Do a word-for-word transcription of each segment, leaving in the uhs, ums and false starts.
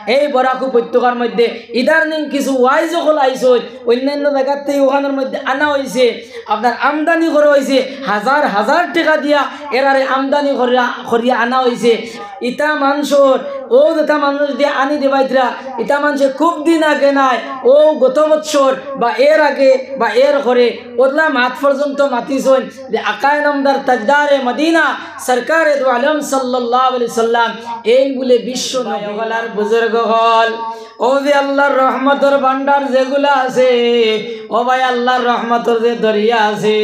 এই বরাক উপত্যকার মধ্যে ইদানিং কিছু ওয়াইজ অকল আইছইন, অন্যান্য জাগাত থাকি অখানর মধ্যে আনা অইছে, আপনার আমদানি করা অইছে, হাজার হাজার টেকা দিয়া এরারে আমদানি করিয়া, করিয়া আনা অইছে। ইতা মানষর, অউ যেতা মানুষ দিয়া আনি দিবাইতরা, ইতা মানষে খুব দিন আগে নায়, অউ গত বৎসর বা এর আগে বা এর পরে অতলা মাত পর্যন্ত মাতিছইন যে আকায়ে নামদার তাজদারে মদিনা সরকারে দু আলম সাল্লাল্লাহু আলাইহি সাল্লাম এইন বুলে বিশ্ব নবী। অকল আর বুজুর্গ অকল, অউ যে আল্লার রহমতর ভান্ডার যেগুলা আছে, ও ভাই, আল্লার রহমতর যে দরিয়া আছে,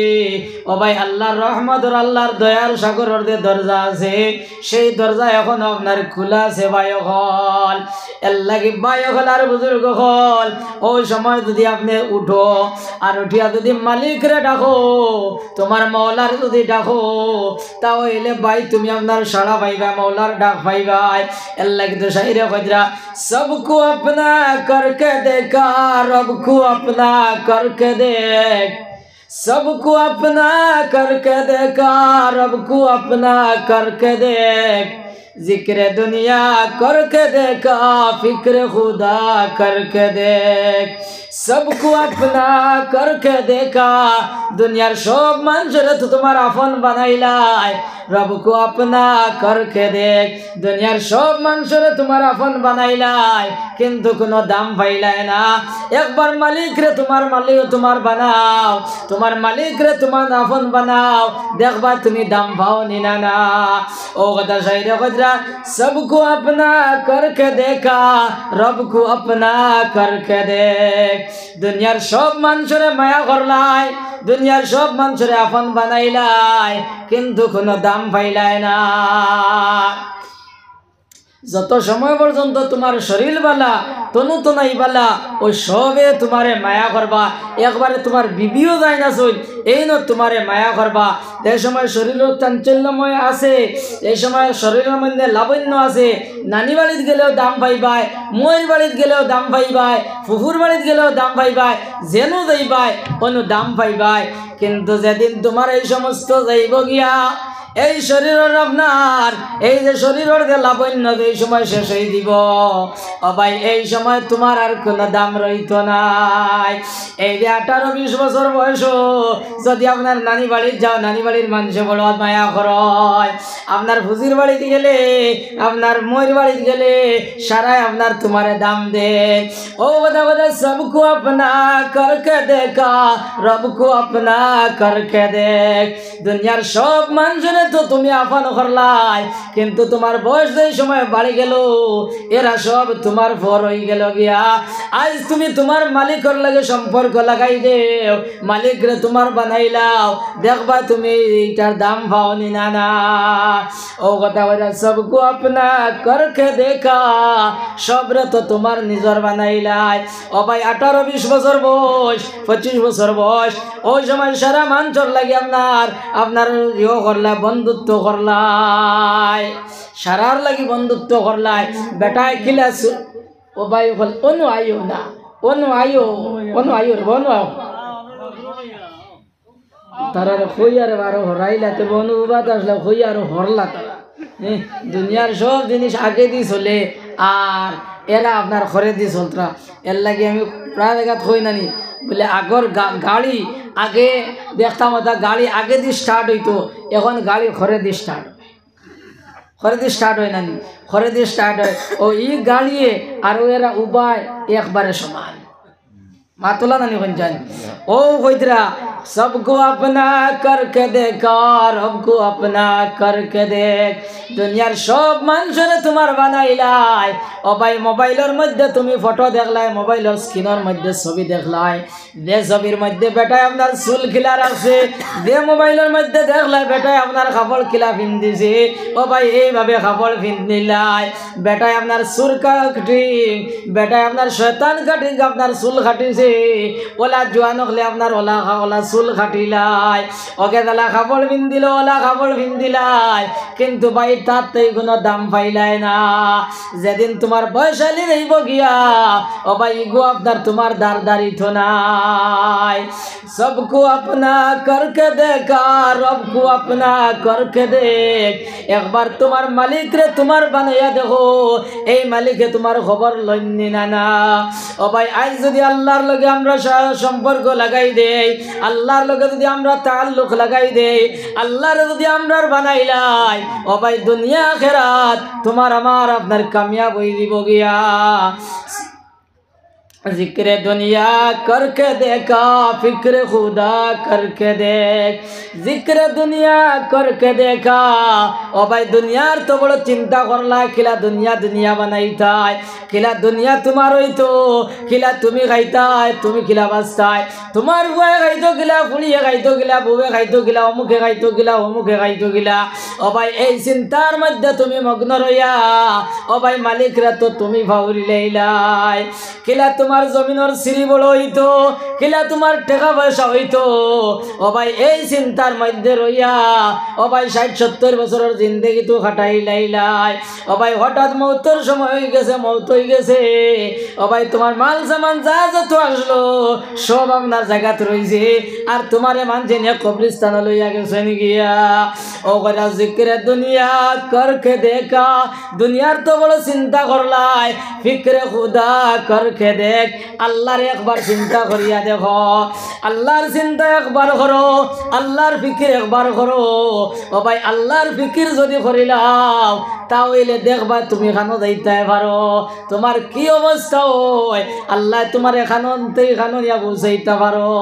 ও ভাই, আল্লার রহমতর, আল্লার দয়ার সাগরর যে দরজা আছে, সেই দরজা অখনো আপনার খুলা আছে ভাই অকল। এরলাগি ভাই অকল আর বুজুর্গ অকল, অউ সময় যুদি আপনে উঠো আর উঠিয়া যুদি মালিকরে ডাকো, তুমার মওলারে যুদি ডাকো, তা অইলে ভাই তুমি আপনার সাড়া পাইবায়, মওলার ডাক পাইবায়। এরলাগি তো শাইরে কইরা, "সবকো আপনা করকে দেখা, রবকো আপনা করকে দেখ।" सबको अपना करके देखा, रब को अपना करके देख। जिक्र दुनिया करके देखा, फिक्र खुदा करके देख। सबको अपना करके देखा, দুনিয়ার সব মানষরে তো তুমার আপন বানাইলায়। রবকো আপনা করকে দেখ, দুনিয়ার সব মানষরে তুমার আপন বানাইলায়, কিন্তু কুনু দাম পাইলায় না। একবার মালিকরে তুমার মালিক, তুমার বানাও, তুমার মালিকরে তুমার আপন বানাও, দেখবায় তুমি দাম পাও নি না না। অউ কথা শাইরে কইরা, সবকো আপনা করকে দেখা, রবকো আপনা করকে দেখ। দুনিয়ার সব মানষরে মায়া করলায়, দুনিয়ার সব মানষরে আপন বানাইলায়, কিন্তু কুনু দাম পাইলায় না। যত সময় পর্যন্ত তুমার শরীর বালা, তনু তনাই বালা, অউ সবে তুমারে মায়া করবা। একবারে তুমার বিবিও যায় না চইল, এইনও তুমারে মায়া করবা। যে সময় শরীরর চাঞ্চল্যময় আছে, যে সময় শরীরর মধ্যে লাবণ্য আছে, নানি বাড়িত গেলেও দাম পাইবায়, মইর বাড়িত গেলেও দাম পাইবায়, ফুফুর বাড়িত গেলেও দাম পাইবায়, যেনো যাইবায়, অনো দাম পাইবায়। কিন্তু যেদিন তুমার এই সমস্ত যাইবো গিয়া, এই শরীরর আপনার, এই যে শরীরর যে লাবণ্য যে সময় শেষ অই দিবো, ও ভাই, এই সময় তুমার আর কুনু দাম রইতো নায়। এই যে আঠারো বিশ বছর বয়সো যুদি আপনার নানি বাড়িত যাও, নানি বাড়ির মানষে বড় মায়া করইন, আপনার ফুফুর বাড়িত গেলে, আপনার মইর বাড়িত গেলে, সারায় আপনার তুমারে দাম দেইন। অউ কথা কথা, সবকো আপনা করকে দেখা, রবকো আপনা করকে দেখ। দুনিয়ার সব মানষরে তো তুমি আপন করলায়, কিন্তু তুমার বয়স যেই সময় বাড়ি গেলো, এরা সব তুমার পর অই গেলো গিয়া। আইজ তুমি তুমার মালিকর লগে সম্পর্ক লাগাই দেও, মালিকরে তুমার বানাইলাও, দেখবায় তুমি ইটার দাম পাও নি না না। অউ কথা কইরা, সবকো আপনা করকে দেখা, সবরে তো তুমার নিজর বানাইলায়। ও ভাই, আঠারো বিশ বছর বয়স, পঁচিশ বছর বয়স, অউ সময় সারা মানষর লাগি আপনার, আপনার ইয়ো করলায়, বন্ধুত্ব করলায়, সারার লাগি বন্ধুত্ব করলায়। বেটায় কিলা সু-, ও ভাই, অকল অনো আইও না, অনো আইও, অনো আইও রে, অনো আও। তারারে কইয়ারে বারো হরাইলা, তে বনু উবাদ আসলা, কইয়ারে হরলা তারা। হ্যাঁ, দুনিয়ার সব জিনিস আগেদি চলে, আর এরা আপনার খরেদি চলতরা। এরলাগি আমি প্রায় জাগাত কই না নি, বুলে আগর গা-, গাড়ি আগে দেখতাম, অতা গাড়ি আগেদি start অইতো, অখন গাড়ি খরেদি start। খরেদি start অয় না নি? খরেদি start অয়। অউ ই গাড়িয়ে আর অউ এরা উবায় একবারে সমান। মাতলা না নি কইন জানি? অউ কইতরা, "সবকো আপনা করকে দেখা, রবকো আপনা করকে দেখ।" দুনিয়ার সব মানষরে তুমার বানাইলায়। ও ভাই, মোবাইলর মধ্যে তুমি ফটো দেখলায়, মোবাইলর স্ক্রিনর মধ্যে ছবি দেখলায়, যে ছবির মধ্যে বেটায় আপনার চুল কিলা রাখছে, যে মোবাইলর মধ্যে দেখলায় বেটায় আপনার কাপড় কিলা পিন্দিছে, ও ভাই, এইভাবে কাপড় পিন্দিলায়, বেটায় আপনার চুল cutting, বেটায় আপনার শয়তান cutting আপনার চুল কাটিছে, অলা জোয়ান অকলে আপনার অলা খা-, অলা চুল কাটিলায়, অগে যেলা কাপড় পিন্দিল, অলা কাপড় পিন্দিলায়, কিন্তু ভাই, তার তো কুনু দাম পাইলায় না। যেদিন তুমার বয়স আইলি যাইবো গিয়া, ও ভাই, ইগু আপনার তুমার দারদারিত নায়। সবকু আপনা করকে দেখা, রবকু আপনা করকে দেখ। একবার তুমার মালিকরে তুমার বানাইয়া দেখো, এই মালিকে তুমার খবর লইন নি না না? ও ভাই, আইজ যুদি আল্লার লগে আমরা সা-, সম্পর্ক লাগাই দেই, আল্লার লগে যুদি আমরা তাল্লুক লাগাই দেই, আল্লারে যুদি আমরার বানাইলাই, ও ভাই, দুনিয়া আখেরাত তুমার আমার আপনার কামিয়াব অই যিবো গিয়া। জিক্রে দুনিয়া করকে দেখা, ফিক্রে খুদা করকে দেখ। জিক্রে দুনিয়া করকে দেখা। ও ভাই, দুনিয়ার তো বড় চিন্তা করলা, কিলা দুনিয়া দুনিয়া বানাইতায়, কিলা দুনিয়া তুমার অইতো, কিলা তুমি খাইতায়, তুমি কিলা বাঁচতায়। তুমার পুয়ায় খাইতো কিলা, ফুড়িয়ে খাইতো কিলা, বউয়ে খাইতো কিলা, অমুকে খাইতো কিলা, অমুকে খাইতো কিলা। ও ভাই, এই চিন্তার মধ্যে তুমি মগ্ন রইয়া, ও ভাই, মালিকরে তো তুমি পাউরিলাইলায়। কিলা তুমার জমিনর সিঁড়ি বড় অইতো, কিলা তুমার টেকা পয়সা অইতো। ও ভাই, এই চিন্তার মধ্যে রইয়া, ও ভাই, ষাইট সত্তইর বছরর জিন্দেগি তো কাটাইলাইলায়। ও ভাই, হঠাৎ মউতর সময় অইগেছে, মউত অইগেছে। ও ভাই, তুমার মাল সামান যা যত আছলো, সব আপনার জাগাত রইছে, আর তুমারে মানষে নিয়া কবরিস্তানো লইয়া গেছইন গিয়া। ও কইরা জিক্রে দুনিয়া করকে দেখা, দুনিয়ার তো বড় চিন্তা করলায়, ফিক্রে খুদা করকে দেখ। আল্লারে একবার চিন্তা করিয়া দেখো, আল্লার চিন্তা একবার করো, আল্লার ফিকির একবার করো। ও ভাই, আল্লার ফিকির যুদি করিলাও, তা অইলে দেখবা তুমি কানো যাইতায় পারো, তুমার কি অবস্থা অয়, আল্লায় তুমারে কানো আনতে কানো নিয়া পৌঁছাইতা পারো।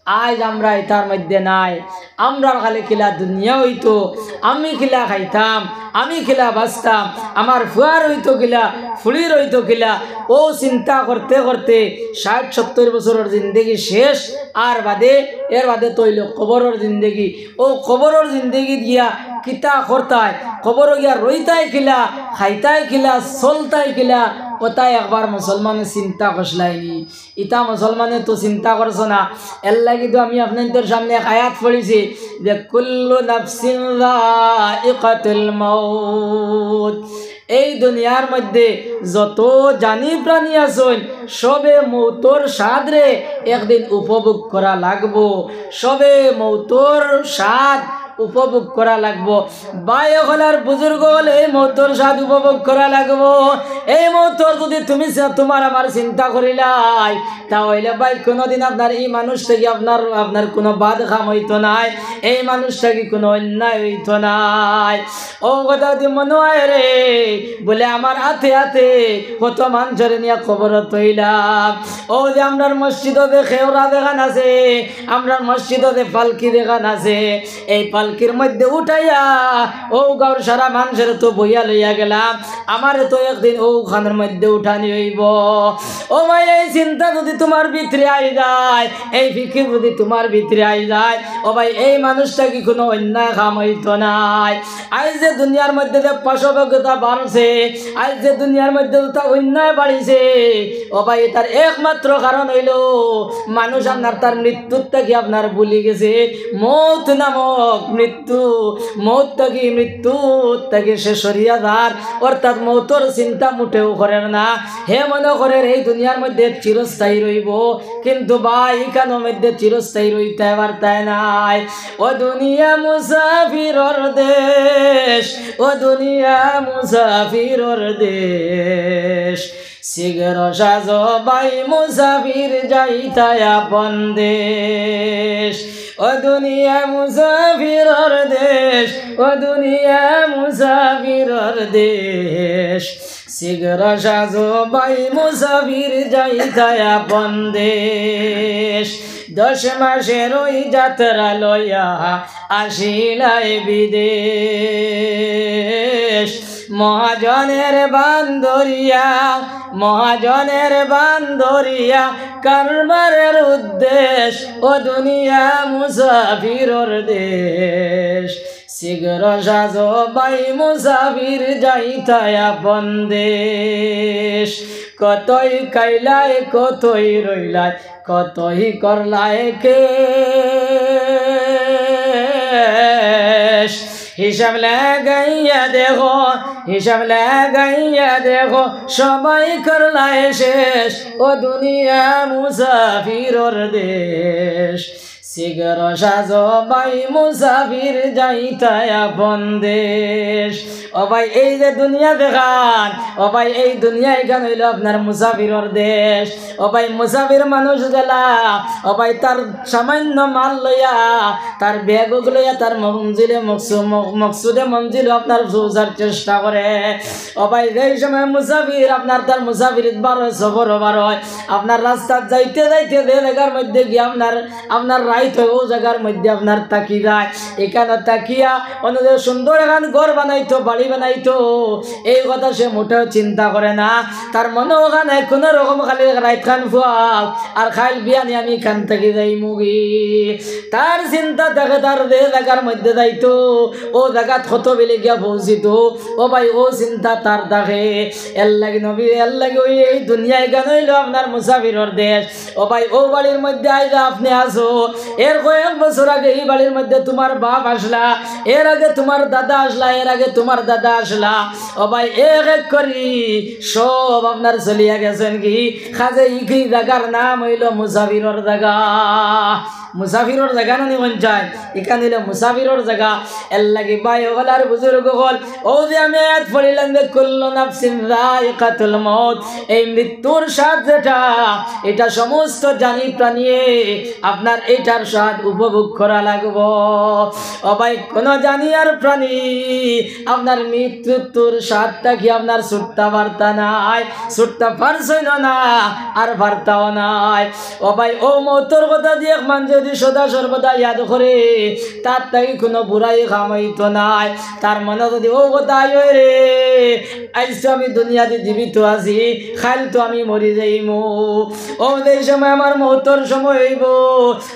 আইজ আমরা ইতার মধ্যে নাই। আমরার খালি কিলা দুনিয়া অইতো, আমি কিলা খাইতাম, আমি কিলা বাঁচতাম, আমার ফুয়ার অইতো কিলা, ফুড়ির অইতো কিলা, অউ চিন্তা করতে করতে ষাইট সত্তইর বছরর জিন্দেগি শেষ। আর বাদে, এর বাদে তো অইলো কবরর জিন্দেগি। অউ কবরর জিন্দেগিত গিয়া কিতা করতায়, কবরো গিয়া রইতায় কিলা, খাইতায় কিলা, চলতায় কিলা, অতায় একবার মুসলমানে চিন্তা করছলায়নি। ইতা মুসলমানে তো চিন্তা করছো না। এরলাগি তো আমি আপনাইনতর সামনে এক আয়াত পড়ছি যে, "কুল্লু নাফসিন যায়িকাতুল মাউত।" এই দুনিয়ার মধ্যে যত জানি প্রাণী আছইন, সবে মউতর স্বাদরে একদিন উপভোগ করা লাগবো। সবে মউতর স্বাদ উপভোগ করা লাগবো। ভাই অকল আর বুজুর্গ অকল, এই মউতর স্বাদ উপভোগ করা লাগবো। এই মউতর যুদি তুমি চা-, তুমার আমার চিন্তা করিলাই, তা অইলে ভাই কুনুদিন আপনার ই মানুষ থাকি আপনার, আপনার কুনু বাদ কাম অইতো নায়, এই মানুষ থাকি কুনু অন্যায় অইতো নায়। অউ কথা যুদি মনো অয় রে, বুলে আমার আতে আতে কত মানষরে নিয়া কবরো থইলাম। অউ যে আমরার মসজিদো যে খেওরা যেখান আছে, আমরার মসজিদো যে পালকি যেখান আছে, এই পালকির মধ্যে উঠাইয়া অউ গাউর সারা মানষরে তো বইয়া লইয়া গেলাম, আমারে তো একদিন অউখানর মধ্যে উঠানি অইবো। ও ভাই, এই চিন্তা যুদি তুমার ভিতরে আই যায়, এই ফিকির যুদি তুমার ভিতরে আই যায়, ও ভাই, এই মানুষ থাকি কুনু অন্যায় কাম অইতো নায়। আইজ যে দুনিয়ার মধ্যে যে পাশবিকতা বাড়ছে, আইজ যে দুনিয়ার মধ্যে যেতা অন্যায় বাড়িছে, ও ভাই, ইতার একমাত্র কারণ অইলো মানুষ আপনার তার মৃত্যুর থাকি আপনার ভুলি গেছে। মউত নামক মৃত্যু, মউত থাকি, মৃত্যুর থাকি সে সরিয়া যার, অর্থাৎ মউতর চিন্তা মুটেও করের না। হে মনো করের এই দুনিয়ার মধ্যে চিরস্থায়ী রইবো, কিন্তু ভাই, ইখানর মধ্যে চিরস্থায়ী রইতায় পারতায় নায়। ও দুনিয়া মুসাফিরর দেশ, ও দুনিয়া মুসাফিরর দেশ, শীঘ্র সাজো ভাই মুসাফির যাইতায় আপন দেশ। ও দুনিয়া মুসাফিরর দেশ, ও দুনিয়া মুসাফিরর দেশ, শীঘ্র সাজো ভাই মুসাফির যাইতায় আপন দেশ। দশ মাসের ওই যাত্রা লইয়া আসিলাই বিদেশ। মহাজনের বান্দরিয়া, মহাজনের বান্দরিয়া, কারবারের উদ্দেশ, ও দুনিয়া মুসাফিরর দেশ। শীঘ্র সাজো ভাই মুসাফির যাইতায় আপন দেশ। কতই খাইলায়, কতই রইলায়, কতই করলায় কেশ। হিসাব লাগাইয়া দেখো, হিসাব লাগাইয়া দেখো, সবই করলায় শেষ। ও দুনিয়া মুসাফিরর দেশ, শীঘ্র সাজো ভাই মুসাফির যাইতায় আপন দেশ। ও ভাই, এই যে দুনিয়া দেখান, ও ভাই, এই দুনিয়া ইখান অইলো আপনার মুসাফিরর দেশ। ও ভাই, মুসাফির মানুষ যেলা, ও ভাই, তার সামান্য মাল লইয়া, তার ব্যাগ লইয়া, তার মঞ্জিলে মকসু-, মক-, মকসুদে মঞ্জিল আপনার পৌঁছার চেষ্টা করে। ও ভাই, যেই সময় মুসাফির আপনার তার মুসাফিরিত বার অয়, সফর বার অয়, আপনার রাস্তাত যাইতে যাইতে যে জাগার মধ্যে গিয়া আপনার, আপনার রাইত অয়, অউ জাগার মধ্যে আপনার থাকি যায়। ইখানো থাকিয়া অন্য যে সুন্দর এখান ঘর বানাইতো, বাড়ি বানাইতো, এই কথা সে মোটেও চিন্তা করে না। তার মনো অখান কুনু রকম খালি রাইত খান ফুয়াও, আর কাইল বিয়ানি আমি ইখান থাকি যাইমুগি। তার চিন্তা থাকে তার যে জাগার মধ্যে যাইতো, অউ জাগাত কত বেলি গিয়া পৌঁছিতো। ও ভাই, অউ চিন্তা তার থাকে। এরলাগি নবী, এরলাগি অউ এই দুনিয়া ইখান অইলো আপনার মুসাফিরর দেশ। ও ভাই, অউ বাড়ির মধ্যে আইজ আপনে আছো, এর কয়েক বছর আগে ই বাড়ির মধ্যে তুমার বাপ আছলা, এর আগে তুমার দাদা আছলা, এর আগে তুমার দাদা আছলা। ও ভাই, এক এক করি সব আপনার চলিয়া গেছইন গি। কাজে ই জাগার নাম অইলো মুসাফিরর জাগা। মুসাফিরর জাগা নানি কইন চাই, ইখান অইলো মুসাফিরর জাগা। এরলাগি ভাই অকল আর বুজুর্গ অকল, অউ যে আমি আয়াত পড়িলাম যে কুল্লু নাফসিন যায়িকাতুল মউত, এই মৃত্যুর স্বাদ যেটা, ইটা সমস্ত জানি প্রাণীয়ে আপনার ইটার স্বাদ উপভোগ করা লাগবো। ও ভাই, কুনু জানি আর প্রাণী আপনার মৃত্যুর স্বাদ থাকি আপনার ছুটতা পারতা নায়, ছুটতা পারছইন না, আর পারতাও নায়। ও ভাই, অউ মউতর কথা দি এক মানষে যদি সদা সর্বদা ইয়াদ করে, তার থাকি কুনু বুরাই কাম অইতো নায়। তার মনো যদি অউ কথা আয় রে, আইজ তো আমি দুনিয়াত জীবিত আছি, কাইল তো আমি মরি যাইমু। অউ যেই সময় আমার মউতর সময় অইবো,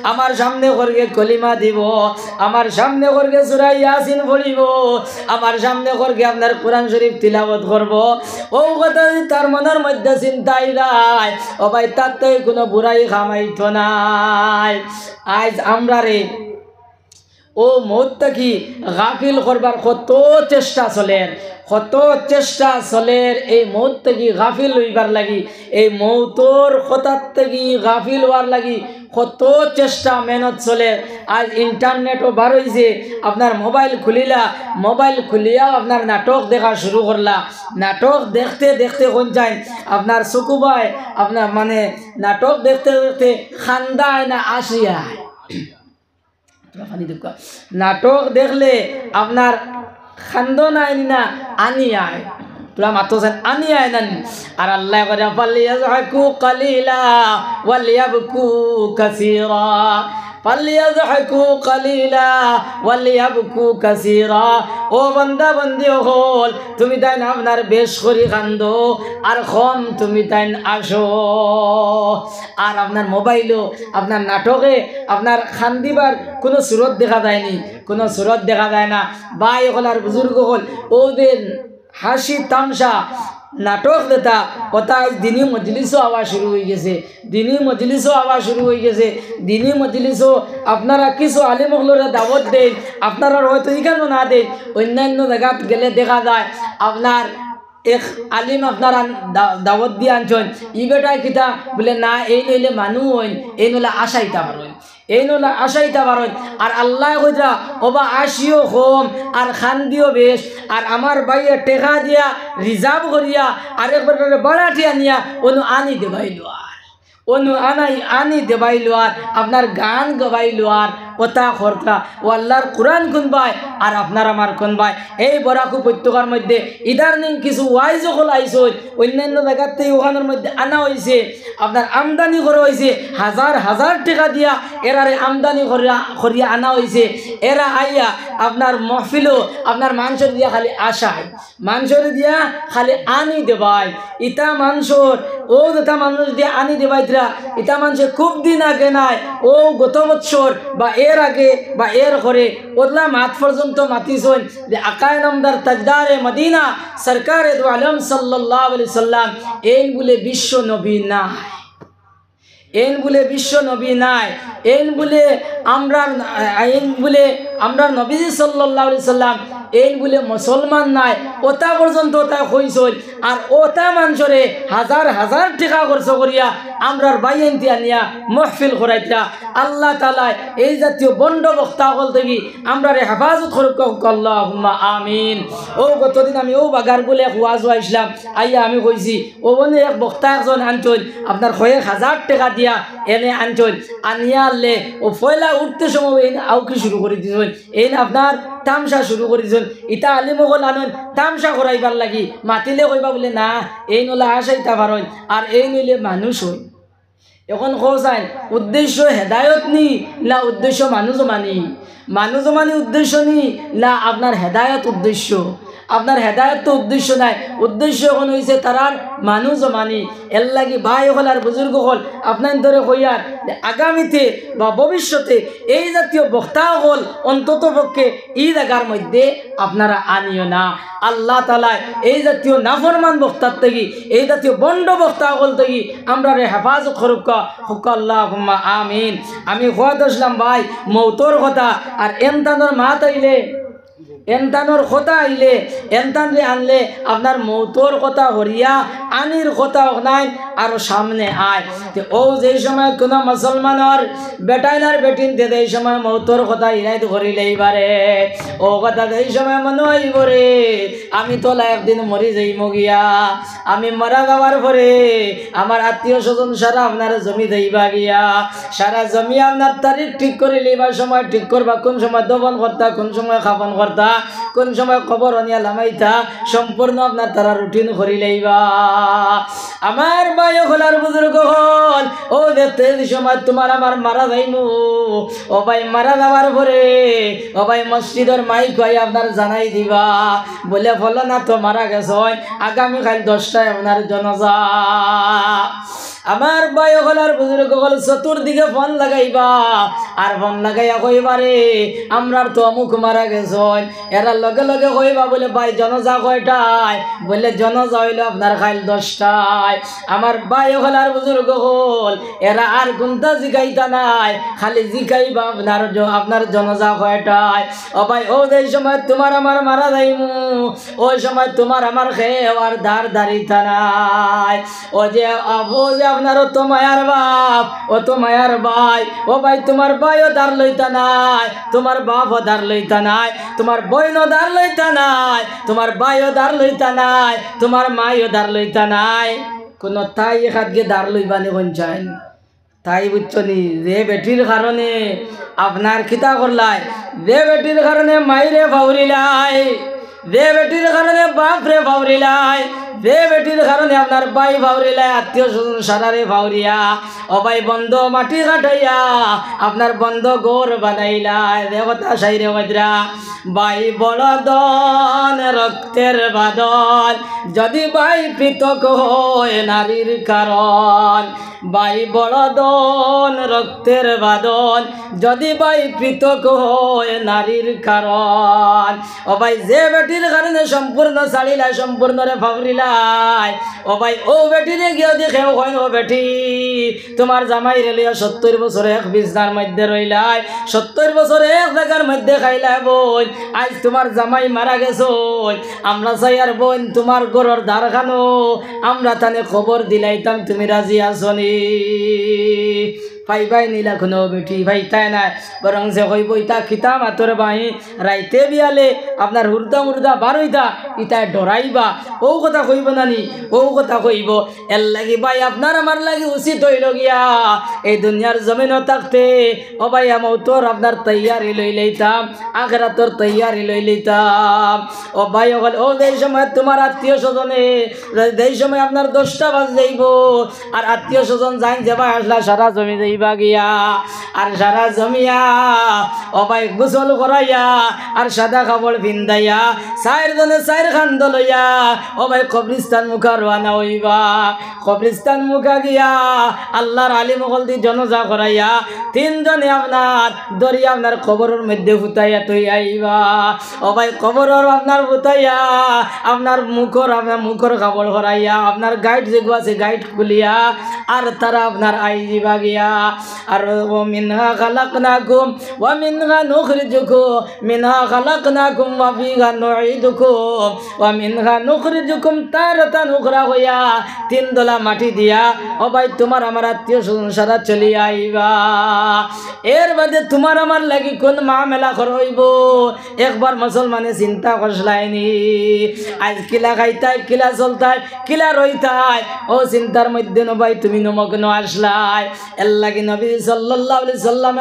আমার সামনে করগে কলিমা দিবো, আমার সামনে করগে সূরা ইয়াসিন পড়িবো, আমার সামনে করগে আপনার কোরআন শরীফ তিলাওয়াত করবো। অউ কথা যদি তার মনর মধ্যে চিন্তা আই যায়, ও ভাই, তার তো কুনু বুরাই কাম অইতো নায়। আইজ আমরারে অউ মউত থাকি গাফিল করবার কত চেষ্টা চলের, কত চেষ্টা চলের এই মউত থাকি গাফিল অইবার লাগি, এই মউতর কথার থাকি গাফিল অওয়ার লাগি কত চেষ্টা মেহনত চলের। আইজ internet-ও বার অইছে, আপনার mobile খুলিলা, mobile খুলিয়াও আপনার নাটক দেখা শুরু করলা। নাটক দেখতে দেখতে কইন চাইন আপনার চকুবায়, আপনার মানে নাটক দেখতে দেখতে কান্দা আয় না আসি আয়। তোরা পানি দেখবা। নাটক দেখলে আপনার কান্দন আয় নি না আনি আয়? তোরা মাতো চাইন আনি আয় না নি? আর আল্লায় কইরা, "ফালিয়াযহাকু কালিলা ওয়ালিয়াবকু কাসীরা।" ফালিয়াযহাকু কালিলা ওয়ালিয়াবকু কাসীরা। ও বান্দা বান্দি অকল, তুমি তাইন আপনার বেশ করি কান্দো, আর কম তুমি তাইন আসো। আর আপনার mobile-ও, আপনার নাটকে আপনার কান্দিবার কুনু সুরত দেখা যায় নি, কুনু সুরত দেখা যায় না। ভাই অকল আর বুজুর্গ অকল, অউ যে হাসি তামশা নাটক যেটা, ওটা আইজ দিনি মজলিসও আওয়া শুরু অইগেছে, দিনি মজলিসও আওয়া শুরু অইগেছে। দিনি মজলিসও আপনারা কিছু আলিম অকলরে দাওয়াত দেইন, আপনারার হয়তো ইখানো না দেইন, অইন্যান্য জাগাত গেলে দেখা যায় আপনার এক আলিম আপনারা আন-, দা-, দাওয়াত দিয়া আনছইন, ই বেটায় কিতা বুলে না, এইন অইলে মানু অইন, এইন অইলে আশাইতা পারইন, এইন অইলে আশাইতা পারইন। আর আল্লায় কইরা, "ওবা আসিও কম আর কান্দিও বেশ, আর আমার ভাইয়ে টেকা দিয়া reserve করিয়া আরেক বেটারে ভাড়াটি আনিয়া অনো আনি দেবাইলো আর, অনো আনাই আনি দেবাইলো আর, আপনার গান গাবাইলো আর, ওটা করতা।" ও আল্লার কোরআন কুনবায় আর আপনার আমার কুনবায়। এই বরাক উপত্যকার মধ্যে ইদানিং কিছু ওয়াইজ অকল আইছইন, অইন্যান্য জাগাত থাকি অখানর মধ্যে আনা অইছে, আপনার আমদানি করা অইছে, হাজার হাজার টেকা দিয়া এরারে আমদানি করিয়া, করিয়া আনা অইছে। এরা আইয়া আপনার মহফিলো আপনার মানষরে দিয়া খালি আশায়, মানষরে দিয়া খালি আনি দেবায়। ইতা মানষর অউ যেটা মানুষ দিয়া আনি দিবাইতরা, ইটা মানষে খুব দিন আগে নায়, অউ গত বৎসর বা এর আগে বা এর পরে অলা মাত পর্যন্ত মাতিছইন যে আকায়ে নামদার তাজদারে মদিনা সরকারে দু আলম সাল্লাল্লাহু আলাইহি সাল্লাম এইন বুলে বিশ্ব নবী নায়। এইন বুলে বিশ্ব নবী নায়, এইন বুলে আমরার, এইন বুলে আমরার নবীজি সাল্লাল্লাহু আলাইহি সাল্লাম, এইন বুলে মুসলমান নায়, অতা পর্যন্ত অতা কইছইন। আর অতা মানষরে হাজার হাজার টেকা খরচ করিয়া আমরার ভাইয়াইন্তে আনিয়া মাহফিল করাইতরা। আল্লাহ তাআলায় এই জাতীয় ভণ্ড বক্তা অকল থাকি আমরারে হেফাজত করউক্কা, আল্লাহুম্মা আমিন। অউ গতদিন আমি অউ বাগার বুলে এক ওয়াজো আইছলাম, আইয়া আমি কইছি, অউ মানে এক বক্তা একজন আনছইন, আপনার কয়েক হাজার টেকা দিয়া এনে আনছইন, আনিয়া আনলে অউ পয়লা উঠতে সময় এইন আউকি শুরু করি দিছইন, এইন আপনার তামশা শুরু করি দিছইন। ইতা আলিম অকল আনইন তামশা করাইবার লাগি, মাতিলে কইবা বুলে না, এইন অলা হাসাইতা পারইন, আর এইন অইলে মানুষ অইন। এখন কও চাইন, উদ্দেশ্য হেদায়ত নি, না উদ্দেশ্য মানুষ জমানি? মানুষ জমানি উদ্দেশ্য নি, না আপনার হেদায়ত উদ্দেশ্য? আপনার হেদায়ত তো উদ্দেশ্য নায়, উদ্দেশ্য এখন অইছে তারার মানুষ জমানি। এরলাগি ভাই অকল আর বুজুর্গ অকল, আপনাইন্তরে কইয়ার যে আগামীতে বা ভবিষ্যতে এই জাতীয় বক্তা অকল অন্তত পক্ষে ই জাগার মধ্যে আপনারা আনিও না। আল্লাহ তাআলায় এই জাতীয় নাফরমান বক্তার থাকি, এই জাতীয় ভণ্ড বক্তা অকল থাকি আমরারে হেফাজত করউক্কা, কউক্কা আল্লাহুম্মা আমিন। আমি কওয়াত আছলাম ভাই, মউতর কথা, আর এনতানর মাত আইলে, এনতানর কথা আইলে, এনতানরে আনলে আপনার মউতর কথা হরিয়া আনির কথা অখনাইন আরো সামনে আয়। তে অউ যেই সময় কুনু মুসলমানর বেটাইন আর বেটিন্তে যেই সময় মউতর কথা ইরাদ করিলাইবারে, অউ কথা যেই সময় মনো অইবরে, আমি তো অলা একদিন মরি যাইমু গিয়া, আমি মারা যাওয়ার পরে আমার আত্মীয় স্বজন সারা আপনার জমি যাইবা গিয়া, সারা জমি আপনার তারিখ ঠিক করিলাইবা, সময় ঠিক করবা, কুন সময় দফন করতা, কুন সময় কাফন করতা, কুন সময় কবর অনিয়া লামাইতা, সম্পূর্ণ আপনার তারা রুটিন করিলাইবা। আমার ভাই অকল আর বুজুর্গ অকল, অউ যে তেইশ সময় তুমার আমার মারা যাইমু, অউ ভাই মারা যাওয়ার পরে, অউ ভাই মসজিদর মাইক অই আপনার জানাই দিবা, বুলে ফলনা তো মারা গেছইন, আগামী কাইল দশটায় আপনার জনাজা। আমার ভাই অকল আর বুজুর্গ অকল চতুর্দিকে ফোন লাগাইবা, আর ফোন লাগাইয়া কইবারে, আমরার তো অমুক মারা গেছইন। এরা লগে লগে কইবা বুলে, ভাই জনাজা কয়টায়? বুলে জনাজা অইলো আপনার কাইল দশটায়। আমার ভাই অকল আর বুজুর্গ অকল, এরা আর কুন্তা জিকাইতা নায়, খালি জিকাইবা আপনার জ-, আপনার জনাজা কয়টায়। অউ ভাই, অউ যেই সময় তুমার আমার মারা যাইমু, অউ সময় তুমার আমার কেউ আর ধার ধারিতা নায়। অউ যে আপ-, অউ যে আপনার অত মায়ার বাপ, অত মায়ার ভাই, অউ ভাই তুমার ভাইও ধার লইতা নায়, তুমার বাপও ধার লইতা নায়, তুমার বইনও ধার লইতা নায়, তুমার ভাইও ধার লইতা নায়, তুমার মাইও ধার লইতা নায়। কুনু তাই এখাদগে ধার লইবা নি কইন চাইন? তাই বুজছো নি, যে বেটির কারণে আপনার কিতা করলায়, যে বেটির কারণে মাইরে ফাউরিলায়, যে বেটির কারণে বাপরে ফাউরিলায়, যে বেটির কারণে আপনার ভাই ফাউরিলায়, আত্মীয় স্বজন সারারে ফাউরিয়া, অউ ভাই বন্দ মাটি কাটাইয়া আপনার বন্দ ঘর বানাইলায়, যে কথা শাইরে কইতরা, ভাই বড় ধন রক্তের বাঁধন, যদি ভাই পৃথক হয় নারীর কারণ। ভাই বড় ধন রক্তের বাঁধন, যদি ভাই পৃথক হয় নারীর কারণ। অউ ভাই, যে বেটির কারণে সম্পূর্ণ ছাড়িলায়, সম্পূর্ণরে ফাউরিলায়, অউ ভাই, অউ বেটিরে গিয়া যদি কেউ কইন, "ও বেটি, তুমার জামাইরে লইয়া সত্তইর বছর এক বিছনার মধ্যে রইলায়, সত্তইর বছর এক জাগার মধ্যে খাইলায় বইন, আইজ তুমার জামাই মারা গেছইন, আমরা চাইয়ার বইন তুমার ঘরর ধারখানো আমরা তানে কবর দিলাইতাম, তুমি রাজি আছো নি?" পাইবায় নি ইলা কুনু বেটি, পাইতায় নায়। বরং যে কইবো, "ইতা কিতা মাতর ভাই, রাইতে বিয়ালে আপনার হুরুতা মুরুতা বার অইতা, ইতায় ডরাইবা।" অউ কথা কইবো না নি? অউ কথা কইবো। এরলাগি ভাই, আপনার আমার লাগি উচিত অইলো গিয়া, এই দুনিয়ার জমিনো থাকতে, অউ ভাই, মউতর আপনার তৈয়ারি লইলাইতাম, আখেরাতর তৈয়ারি লইলাইতাম। অউ ভাই অকল, অউ যেই সময় তুমার আত্মীয় স্বজনে, যেই সময় আপনার দশটা বাজি যাইবো, আর আত্মীয় স্বজন যাইন যেবায় আছলা সারা জমি যাইবা গিয়া, আর সারা জমিয়া, ও ভাই, গোসল করাইয়া, আর সাদা কাপড় পিন্দাইয়া, চাইর জনে চাইর কান্দো লইয়া, ও ভাই, কবরিস্তান মুখা রওয়ানা অইবা। কবরিস্তান মুখা গিয়া আল্লার আলিম অকলদি জনাজা করাইয়া, তিনজনে আপনার ধরিয়া আপনার কবরর মধ্যে ফুতাইয়া থইয়া আইবা। ও ভাই, কবরর আপনার ফুতাইয়া, আপনার মুখর, আপনার মুখর কাপড় করাইয়া, আপনার গাইট যেগু আছে গাইট খুলিয়া, আর তারা আপনার আইযিবা গিয়া। আর ওয়া মিনহা খালাকনাকুম ওয়া মিনহা নুখরিজুকুম, মিনহা খালাকনাকুম ওয়া ফিহা নুঈদুকুম ওয়া মিনহা নুখরিজুকুম তারাতান উখরা কইয়া তিন দলা মাটি দিয়া, ও ভাই, তুমার আমার আত্মীয় স্বজন সারা চলিয়া আইবা। এর বাদে তুমার আমার লাগি কুন মামলা করা অইবো? একবার মুসলমানে চিন্তা করছলায়নি? আইজ কিলা খাইতায়, কিলা চলতায়, কিলা রইতায়, অউ চিন্তার মধ্যে নু ভাই তুমি নিমগ্ন আছলায়। এরলাগি নবী সাল্লাল্লাহু আলাইহি সাল্লামে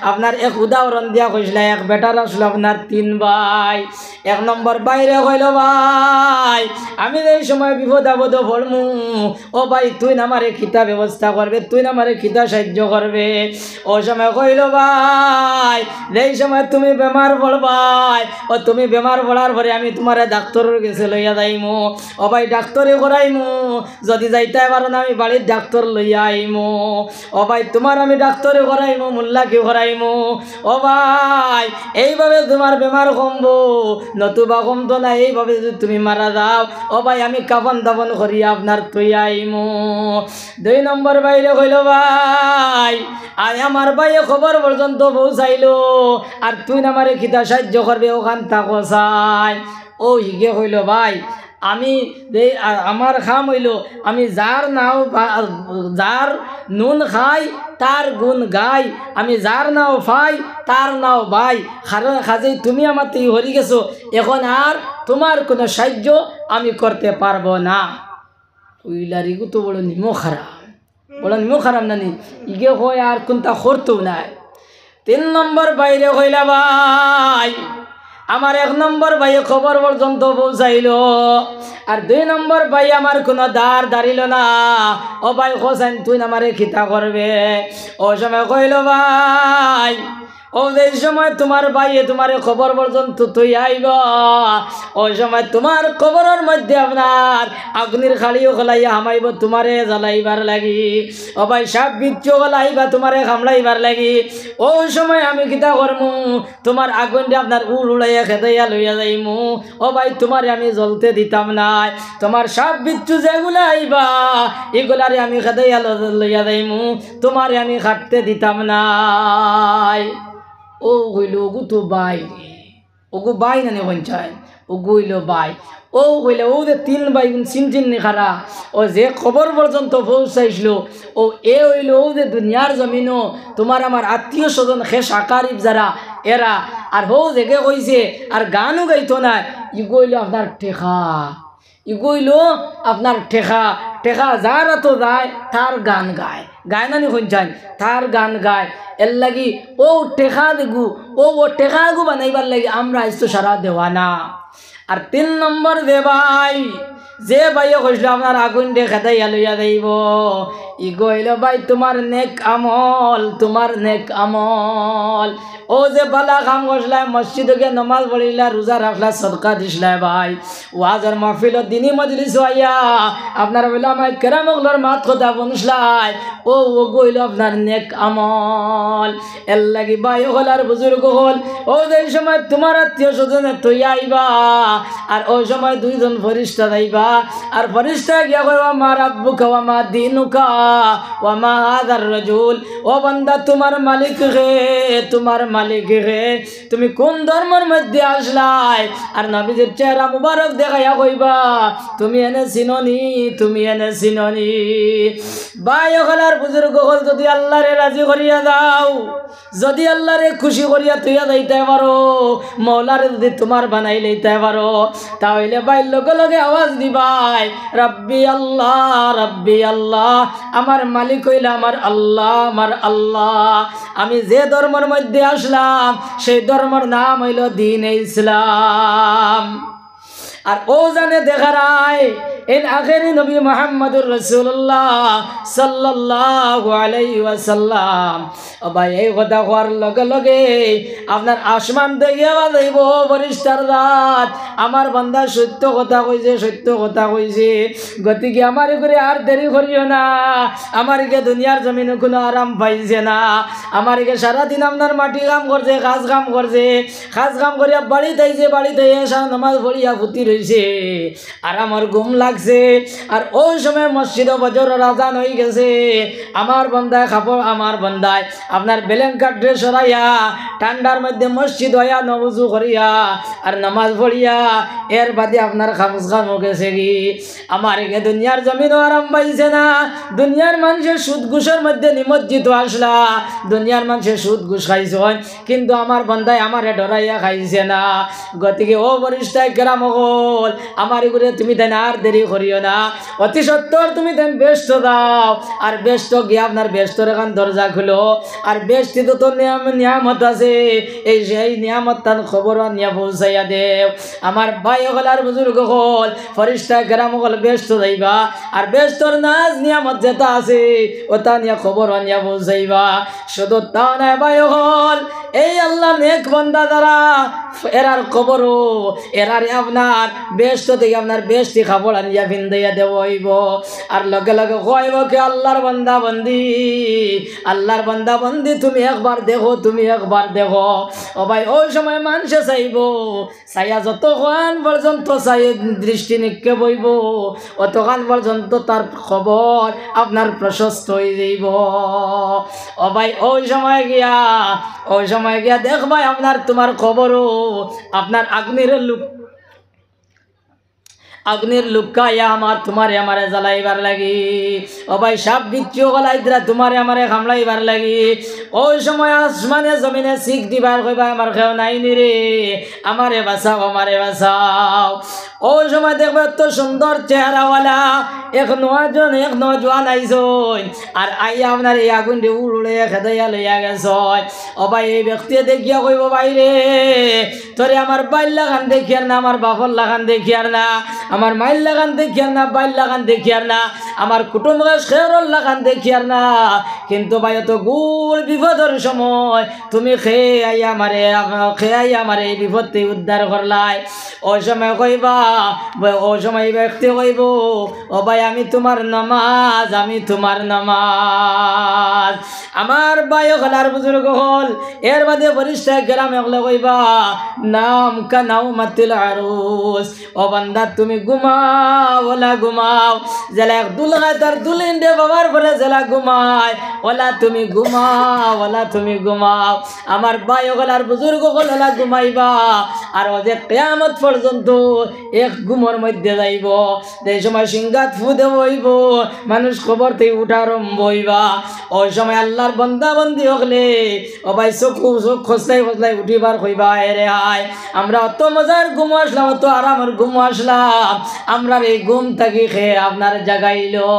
আপনার এক উদাহরণ দিয়া কইছলা, এক বেটার আছলো আপনার তিন ভাই। এক নম্বর ভাইরে কইলো, "ভাই, আমি যেই সময় বিপদ আপদো পড়মু, ও ভাই, তুইন আমারে কিতা ব্যবস্থা করবে, তুইন আমারে কিতা সাহায্য করবে?" অউ সময় কইলো, "ভাই, যেই সময় তুমি বেমার পড়বায়, ও তুমি বেমার পড়ার পরে আমি তুমারে ডাক্তরর গেছে লইয়া যাইমু, ও ভাই, ডাক্তরি করাইমু, যুদি যাইতায় পারো না আমি বাড়িত ডাক্তর লইয়া আইমু, ও ভাই, তুমার আমি ডাক্তরি করাইমু, মুল্লাকি করাইমু, ও ভাই, এইভাবে তুমার বেমার কমবো, নতুবা কমতো না, এইভাবে যুদি তুমি মারা যাও, ও ভাই, আমি কাফন দাফন করিয়া আপনার থইয়া আইমু।" দুই নম্বর ভাইরে কইলো, "ভাই, আয় আমার ভাইয়ে কবর পর্যন্ত পৌঁছাইলো, আর তুইন আমারে কিতা সাহায্য করবে, অখান থাকো চাই।" অউ হিগে কইলো, "ভাই, আমি যে, আ-, আমার কাম অইলো, আমি যার নাও বা-, যার নুন খাই, তার গুণ গাই, আমি যার নাও পাই, তার নাও বাই। কারণ কাজেই তুমি আমার থাকি হরি গেছো, এখন আর তুমার কুনু সাহায্য আমি করতে পারবো না।" কইলার ইগু তো বড় নিমক হারাম, বড় নিমক হারাম নানি? ইগে কয় আর কুনতা করতো নায়। তিন নম্বর ভাইরে কইলা, "ভাই, আমার এক নম্বর ভাইয়ে কবর পর্যন্ত পৌঁছাইলো, আর দুই নম্বর ভাই আমার কুনু ধার ধারিলো না। ও ভাই, কও চাইন তুইন আমারে কিতা করবে?" অউ সময় কইলো, "ভাই, অউ যেই সময় তুমার ভাইয়ে তুমারে কবর পর্যন্ত থইয়া আইবা, অউ সময় তুমার কবরর মধ্যে আপনার আগুনির কাড়ি অকল আইয়া হামাইবো তুমারে জ্বালাইবার লাগি। ও ভাই, সাপ বিচ্ছু অকল আইবা তুমারে কামড়াইবার লাগি। অউ সময় আমি কিতা করমু? তুমার আগুনরে আপনার উড় উড়াইয়া খেদাইয়া লইয়া যাইমু। ও ভাই, তুমারে আমি জ্বলতে দিতাম নায়। তুমার সাপ বিচ্ছু যেগুলা আইবা, ইগুলারে আমি খেদাইয়া ল-, লইয়া যাইমু। তুমারে আমি কাটতে দিতাম নায়।" অউ কইলো, "অগু তো ভাই।" অগু ভাই নানি কইন চাইন? অগু অইলো ভাই। অউ কইলে, অউ যে তিন ভাই গুন চিনচিন নি খারা, অউ যে কবর পর্যন্ত পৌঁছাইছলো, অউ এ অইলো অউ যে দুনিয়ার জমিনো তুমার আমার আত্মীয় স্বজন, খেশ আকারিব যারা, এরা। আর হউ যেগে কইছে, আর গানও গাইতো নায়, ইগু অইলো আপনার টেকা। ইগু অইলো আপনার টেকা, টেকা যার আতো যায়, তার গান গায়। গায় নানি কইন চাইন? তার গান গায়। এরলাগি অউ টেকা দিগু, অউ, অউ টেকাগু বানাইবার লাগি আমরা আইজ তো সারা দেওয়ানা। আর তিন নম্বর যে ভাই, যে ভাইয়ে কইছলো আপনার আগুনরে খেদাইয়া লইয়া যাইবো, ইগু অইলো ভাই তুমার নেক আমল, তুমার নেক আমল। অউ যে ভালা কাম করছলায়, মসজিদো গিয়া নমাজ পড়িলায়, রুজা রাখলায়, সদকা দিছলায় ভাই, ওয়াজর মাহফিলো, দিনি মজলিসো আইয়া আপনার উলামায়ে কেরাম অকলর মাত কথা হুনছলায়, অউ, অগু অইলো আপনার নেক আমল। এরলাগি ভাই অকল আর বুজুর্গ অকল, অউ যেই সময় তুমার আত্মীয় স্বজনে থইয়া আইবা, আর অউ সময় দুইজন ফিরিস্তা যাইবা, আর ফিরিস্তা গিয়া কইবা, "মা রাব্বুকা ওয়া মা দীনুকা ওয়া মা হাযার রাজুল।" ও বান্দা, তুমার মালিক কে? তুমার মালিক কে? তুমি কুন ধর্মর মধ্যে আছলায়? আর নবীজির চেহারা মুবারক দেখাইয়া কইবা, "তুমি এনে চিনো নি, তুমি এনে চিনো নি।" ভাই অকল আর বুজুর্গ অকল, যুদি আল্লারে রাজি করিয়া যাও, যুদি আল্লারে খুশি করিয়া থইয়া যাইতায় পারো, মওলারে যুদি তুমার বানাইলাইতায় পারো, তা অইলে ভাই লগে লগে আওয়াজ দিবায়, "রাব্বি আল্লাহ, রাব্বি আল্লাহ, আমার মালিক অইলা আমার আল্লাহ, আমার আল্লাহ।" আমি যে ধর্মর মধ্যে আছলাম, সেই ধর্মর নাম অইলো দ্বীনে ইসলাম। আর অউ জানে দেখারায়, এইন আখেরি নবী মুহাম্মদুর রাসূলুল্লাহ সাল্লাল্লাহু আলাইহি ওয়াসাল্লাম। ও ভাই, এই কথা কওয়ার লগে লগে আপনার আসমান দইয়া বাজাইবো, ফিরিস্তার জাত, আমার বান্দা সত্য কথা কইছে, সত্য কথা কইছে। গতিকে আমার উপরে আর দেরি করিও না। আমার ইগে দুনিয়ার জমিনো কুনু আরাম পাইছে না। আমার ইগে সারাদিন আপনার মাটি কাম করছে, কাজ কাম করছে, কাজ কাম করিয়া বাড়িত আইছে, বাড়িত আইয়া এশার নামাজ পড়িয়া ফুতি রইছে। আর আমার ঘুম লাগছে। আর অউ সময় মসজিদো ফজরর আজান অইগেছে। আমার বান্দায় কাপড়, আমার বান্দায় আপনার blanket সরাইয়া, ঠান্ডার মধ্যে মসজিদো আইয়া নবুজু করিয়া আর নামাজ পড়িয়া, এর বাদে আপনার খামুজ খামু গেছেগি। আমার ইগে দুনিয়ার জমিনো আরাম পাইছে না। দুনিয়ার মানষে সুদ ঘুষর মধ্যে নিমজ্জিত আছলা, দুনিয়ার মানষে সুদ ঘুষ খাইছইন, কিন্তু আমার বান্দায় আমারে ডরাইয়া খাইছে না। গতিকে ও ফিরিস্তায় কেরাম অকল, আমার উপরে তুমি তাইন আর দেরি করিও না, অতি সত্বর তুমি তাইন বেহেস্তো যাও। আর বেহেস্তো গিয়া আপনার বেহেস্তর এখান দরজা খুলো। আর বেহেস্তিত তো নিয়াম-, নিয়ামত আছে, এই সেই নিয়ামত তান কবরো আনিয়া পৌঁছাইয়া দেও। আমার ভাই অকল আর বুজুর্গ অকল, ফিরিস্তায় কেরাম অকল বেহেস্তো যাইবা, আর বেহেস্তর নাজ নিয়ামত যেতা আছে, অতা নিয়া কবরো আনিয়া পৌঁছাইবা। শুধু তা নায় ভাই অকল, এই আল্লার নেক বান্দা যারা, এরার কবরো, এরারে আপনার বেহেস্তো থাকি আপনার বেহেস্তি কাপড় আনিয়া পিন্দাইয়া দেওয়া অইবো। আর লগে লগে কইবো কি, আল্লার বান্দা বান্দি, আল্লার বান্দা বান্দি, তুমি একবার দেখো, তুমি একবার দেখো। ও ভাই, অউ সময় মানষে চাইবো, চাইয়া যতক্ষণ পর্যন্ত চাই দৃষ্টি নিক্ষেপ অইবো, অতক্ষণ পর্যন্ত তার কবর আপনার প্রশস্ত অইযাইবো। ও ভাই, অউ সময় গিয়া, অউ সময় গিয়া দেখবায় আপনার তুমার কবরো আপনার আগুনের লুক-, আগুনের লুক্কা আইয়া আমার তুমারে আমারে জ্বালাইবার লাগি। ও ভাই, সাপ বিচ্ছু অকল আইতরা তুমারে আমারে কামড়াইবার লাগি। অউ সময় আসমানে জমিনে চিক দিবায় আর কইবায়, আমার কেউ নাই নি রে, আমারে বাঁচাও, আমারে বাঁচাও। অউ সময় দেখবায় অত সুন্দর চেহারাওয়ালা এক নওজোয়ান, এক নওজোয়ান আইছইন, আর আইয়া আপনার এই আগুনরে উড় উড়াইয়া খেদাইয়া লইয়া গেছইন। ও ভাই, এই ব্যক্তিয়ে দেখিয়া কইবো, ভাই রে, তোরে আমার ভাইর লাখান দেখিয়ার না, আমার বাপর লাখান দেখিয়ার না, আমার মাইর লাখান দেখিয়ার না, ভাইর লাখান দেখিয়ার না, আমার কুটুম গাছ খেরর লাখান দেখিয়ার না। কিন্তু ভাই, অত গুড় বিপদর সময় তুমি কে আইয়া আমারে, কে আইয়া আমারে এই বিপদ থাকি উদ্ধার করলায়। অউ সময় কইবা, অউ সময় এই ব্যক্তি কইবো, ও ভাই, আমি তুমার নমাজ, আমি তুমার নমাজ। আমার ভাই অকল আর বুজুর্গ অকল, এর বাদে ফিরিস্তায় কেরাম অকলে কইবা, নাম কা নাওমাতিল আরুস। ও বান্দা, তুমি ঘুমাও, অলা ঘুমাও। যেলা এক দুলহায় তার দুলহিনরে বাবার পরে যেলা ঘুমায়, অলা তুমি ঘুমাও, অলা তুমি ঘুমাও। আমার ভাই অকল আর বুজুর্গ অকল অলা ঘুমাইবা। আর অউ যে কিয়ামত পর্যন্ত এক ঘুমর মধ্যে যাইবো, যে সময় সিংগাত ফু দেওয়া অইবো, মানুষ কবর থাকি উঠা আরম্ভ অইবা। অউ সময় আল্লার বান্দা বান্দি অকলে, ও ভাই, চকু, চউখ খসলাই খসলাই উঠিবার কইবা, এরে হায়, আমরা অত মজার ঘুমো আছলাম, অত আরামর ঘুমো আছলাম, আমরার এই ঘুম থাকি কে আপনারে জাগাইলো?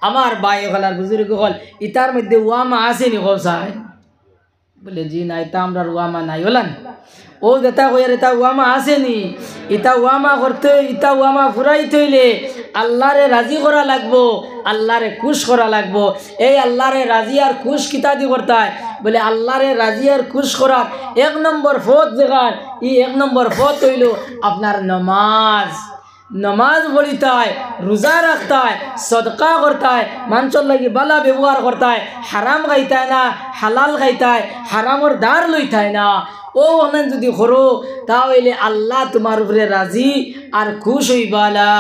আমার ভাই অকল আর বুজুর্গ অকল, ইতার মধ্যে ওয়ামা আছে নি কও চাই? বলে, জি না, ইতা আমরার ওয়ামা নাই। অলান? অউ যেতা কইয়ার, ইতা ওয়ামা আছে নি? ইতা ওয়ামা করতে, ইতা ওয়ামা ফুরাইতে অইলে আল্লারে রাজি করা লাগবো, আল্লারে খুশ করা লাগবো। এই আল্লারে রাজি আর খুশ কিতা দি করতায়? বলে, আল্লারে রাজি আর খুশ করার এক নম্বর পথ যেখান, ই এক নম্বর পথ অইলো আপনার নমাজ। নমাজ পড়িতায়, রোজা রাখতায়, সদকা করতায়, মানষর লাগি ভালা ব্যবহার করতায়, হারাম খাইতায় না, হালাল খাইতায়, হারামর ধার লইতায় না। অউ অখান যুদি করো, তা অইলে আল্লা তুমার উপরে রাজি আর খুশ অইবা। লা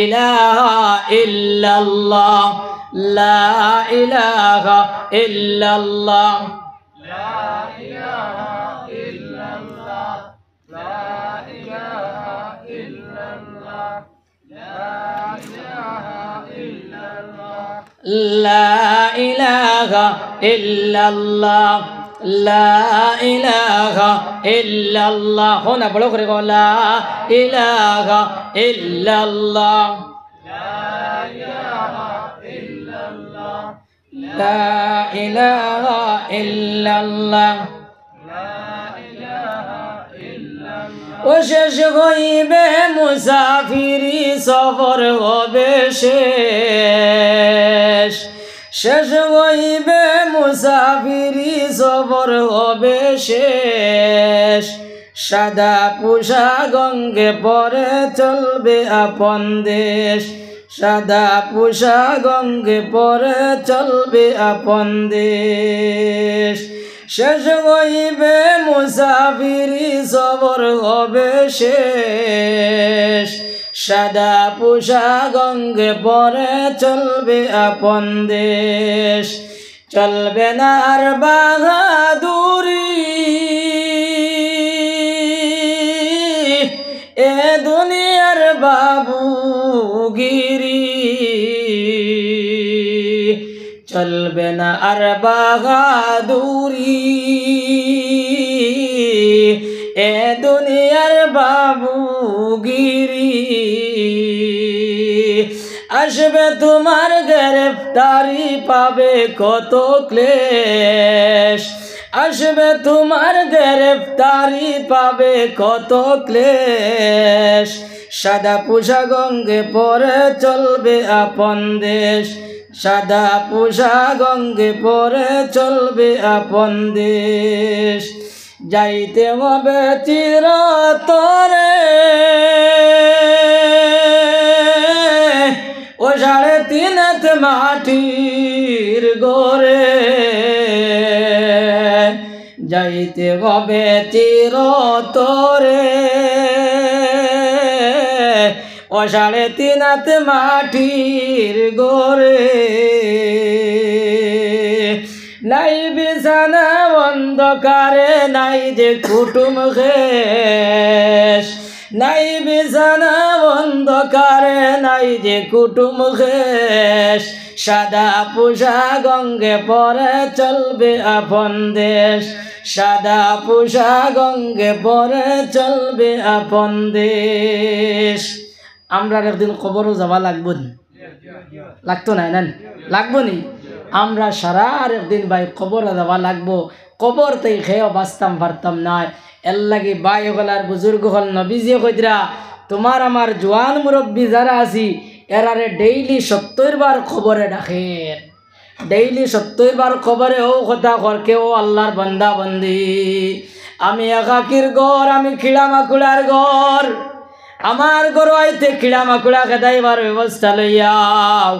ইলাহা ইল্লাল্লাহ, লা ইলাহা ইল্লাল্লাহ। لا إله إلا الله. لا إله إلا الله. لا إله إلا الله. لا إله إلا الله. لا إله إلا الله. কও না, বড় করি কও, لا إله إلا الله. لا إله إلا الله. لا إله إلا الله. لا إله إلا الله. শেষ হইবে মুসাফিরি, সফর হবে শেষ। শেষ হইবে মুসাফিরি, সফর হবে শেষ। সাদা পোশাক অঙ্গে পরে চলবে আপন দেশ। সাদা পোশাক অঙ্গে পরে চলবে আপন দেশ। শেষ হইবে মুসাফিরি, সফর হবে শেষ। সাদা পোশাক অঙ্গে পরে চলবে আপন দেশ। চলবে না আর বাহাদুরি, এ দুনিয়ার বাবুগিরি। চলবে না আর বাহাদুরি, এ দুনিয়ার বাবুগিরি। আসবে তোমার গ্রেফতারি, পাবে কত ক্লেশ। আসবে তোমার গ্রেফতারি, পাবে কত ক্লেশ। সাদা পোশাক অঙ্গে পরে চলবে আপন দেশ। সাদা পোশাক অঙ্গে পরে চলবে আপন দেশ। যাইতে হবে চিরতরে, ও সাড়ে তিন হাত মাটির ঘরে। যাইতে হবে চিরতরে, ও সাড়ে তিন হাত মাটির ঘরে। নাই বিছানা অন্ধকারে, নাই যে কুটুম খেশ। নাই বিছানা অন্ধকারে, নাই যে কুটুম খেশ। সাদা পোশাক অঙ্গে পরে চলবে আপন দেশ। সাদা পোশাক অঙ্গে পরে চলবে আপন দেশ। আমরার একদিন কবরো যাওয়া লাগবো নি? লাগতো নায় না নি? লাগবো নি? আমরা সারার একদিন ভাই কবরো যাওয়া লাগবো। কবর থাকি কেউ বাঁচতাম পারতাম নায়। এরলাগি ভাই অকল আর বুজুর্গ অকল, নবীজিয়ে কইতরা, তুমার আমার জোয়ান মুরব্বি যারা আছি, এরারে ডেইলি সত্তইর বার কবরে ডাকের। ডেইলি সত্তইর বার কবরে অউ কথা কর কে, ও আল্লার বান্দা বান্দি, আমি একাকির ঘর, আমি কিড়া মাকুড়ার ঘর, আমার ঘরো আইতে কিড়া মাকুড়া খেদাইবার ব্যবস্থা লইয়াও।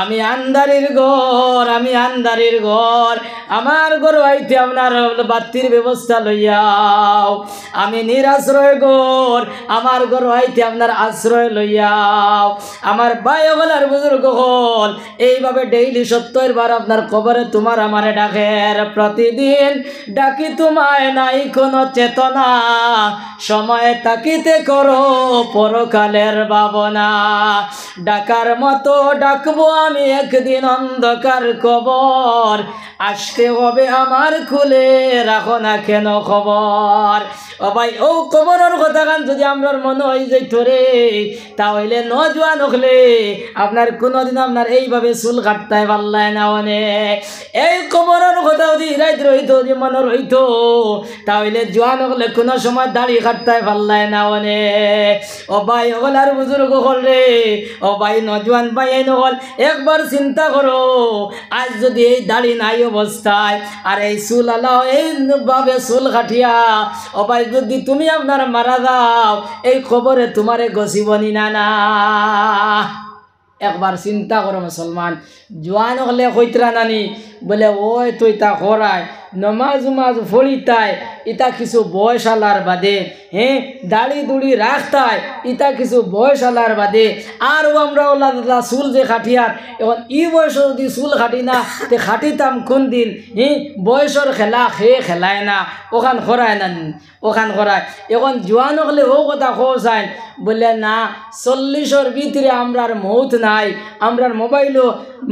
আমি আন্দারির ঘর, আমি আন্দারির ঘর, আমার ঘরো আইতে আপনার বাত্তির ব্যবস্থা লইয়াও। আমি নিরাশ্রয় ঘর, আমার ঘরো আইতে আপনার আশ্রয় লইয়াও। আমার ভাই অকল আর বুজুর্গ অকল, এইভাবে ডেইলি সত্তইর বার আপনার কবরে তুমার আমারে ডাকের। প্রতিদিন ডাকি তুমায়, নাই কোনো চেতনা, সময় থাকিতে করো পরকালের ভাবনা। ডাকার মতো ডাকবো আমি একদিন অন্ধকার কবর, আসতে হবে আমার কুলে, রাখো না কেন খবর। ও ভাই, অউ কবরর কথাখান যুদি আমরার মনো অইযাইতো রে, তা অইলে নওজোয়ান অকলে আপনার কুনুদিন আপনার এইভাবে চুল কাটতায় পারলায় না অনে। এই কবরর কথা যুদি ইরাইত রইতো, যুদি মনো রইতো, তা অইলে জোয়ান অকলে কুনু সময় দাড়ি কাটতায় পারলায় না অনে। ও ভাই অকল আর বুজুর্গ অকল রে, ও ভাই নওজোয়ান ভাইয়াইন অকল, একবার চিন্তা করো, আইজ যুদি এই দাড়ি নাই অবস্থায়, আর এই চুল আলা এইভাবে চুল কাটিয়া, ও ভাই, যুদি তুমি আপনার মারা যাও, এই কবরে তুমারে গছিবো নি না, না? একবার চিন্তা করো মুসলমান, জোয়ান অকলে কইতরা না নি, বুলে, ওই তুই তা করায়, নমাজ উমাজ পড়িতায়, ইতা কিছু বয়স আলার বাদে, হে, দাড়ি দুড়ি রাখতায়, ইতা কিছু বয়স আলার বাদে। আর অউ আমরা অলা দাদা চুল যে কাটিয়ার, অখন ই বয়সো যুদি চুল কাটি না, তে কাটিতাম কুনদিন? হে, বয়সর খেলা কে খেলায় না, অখান করায় না নি, অখান করায়। অখন জোয়ান অকলে অউ কথা কও চাইন, বুলে না, চল্লিশর ভিতরে আমরার মউত নাই। আমরার মোবাইলো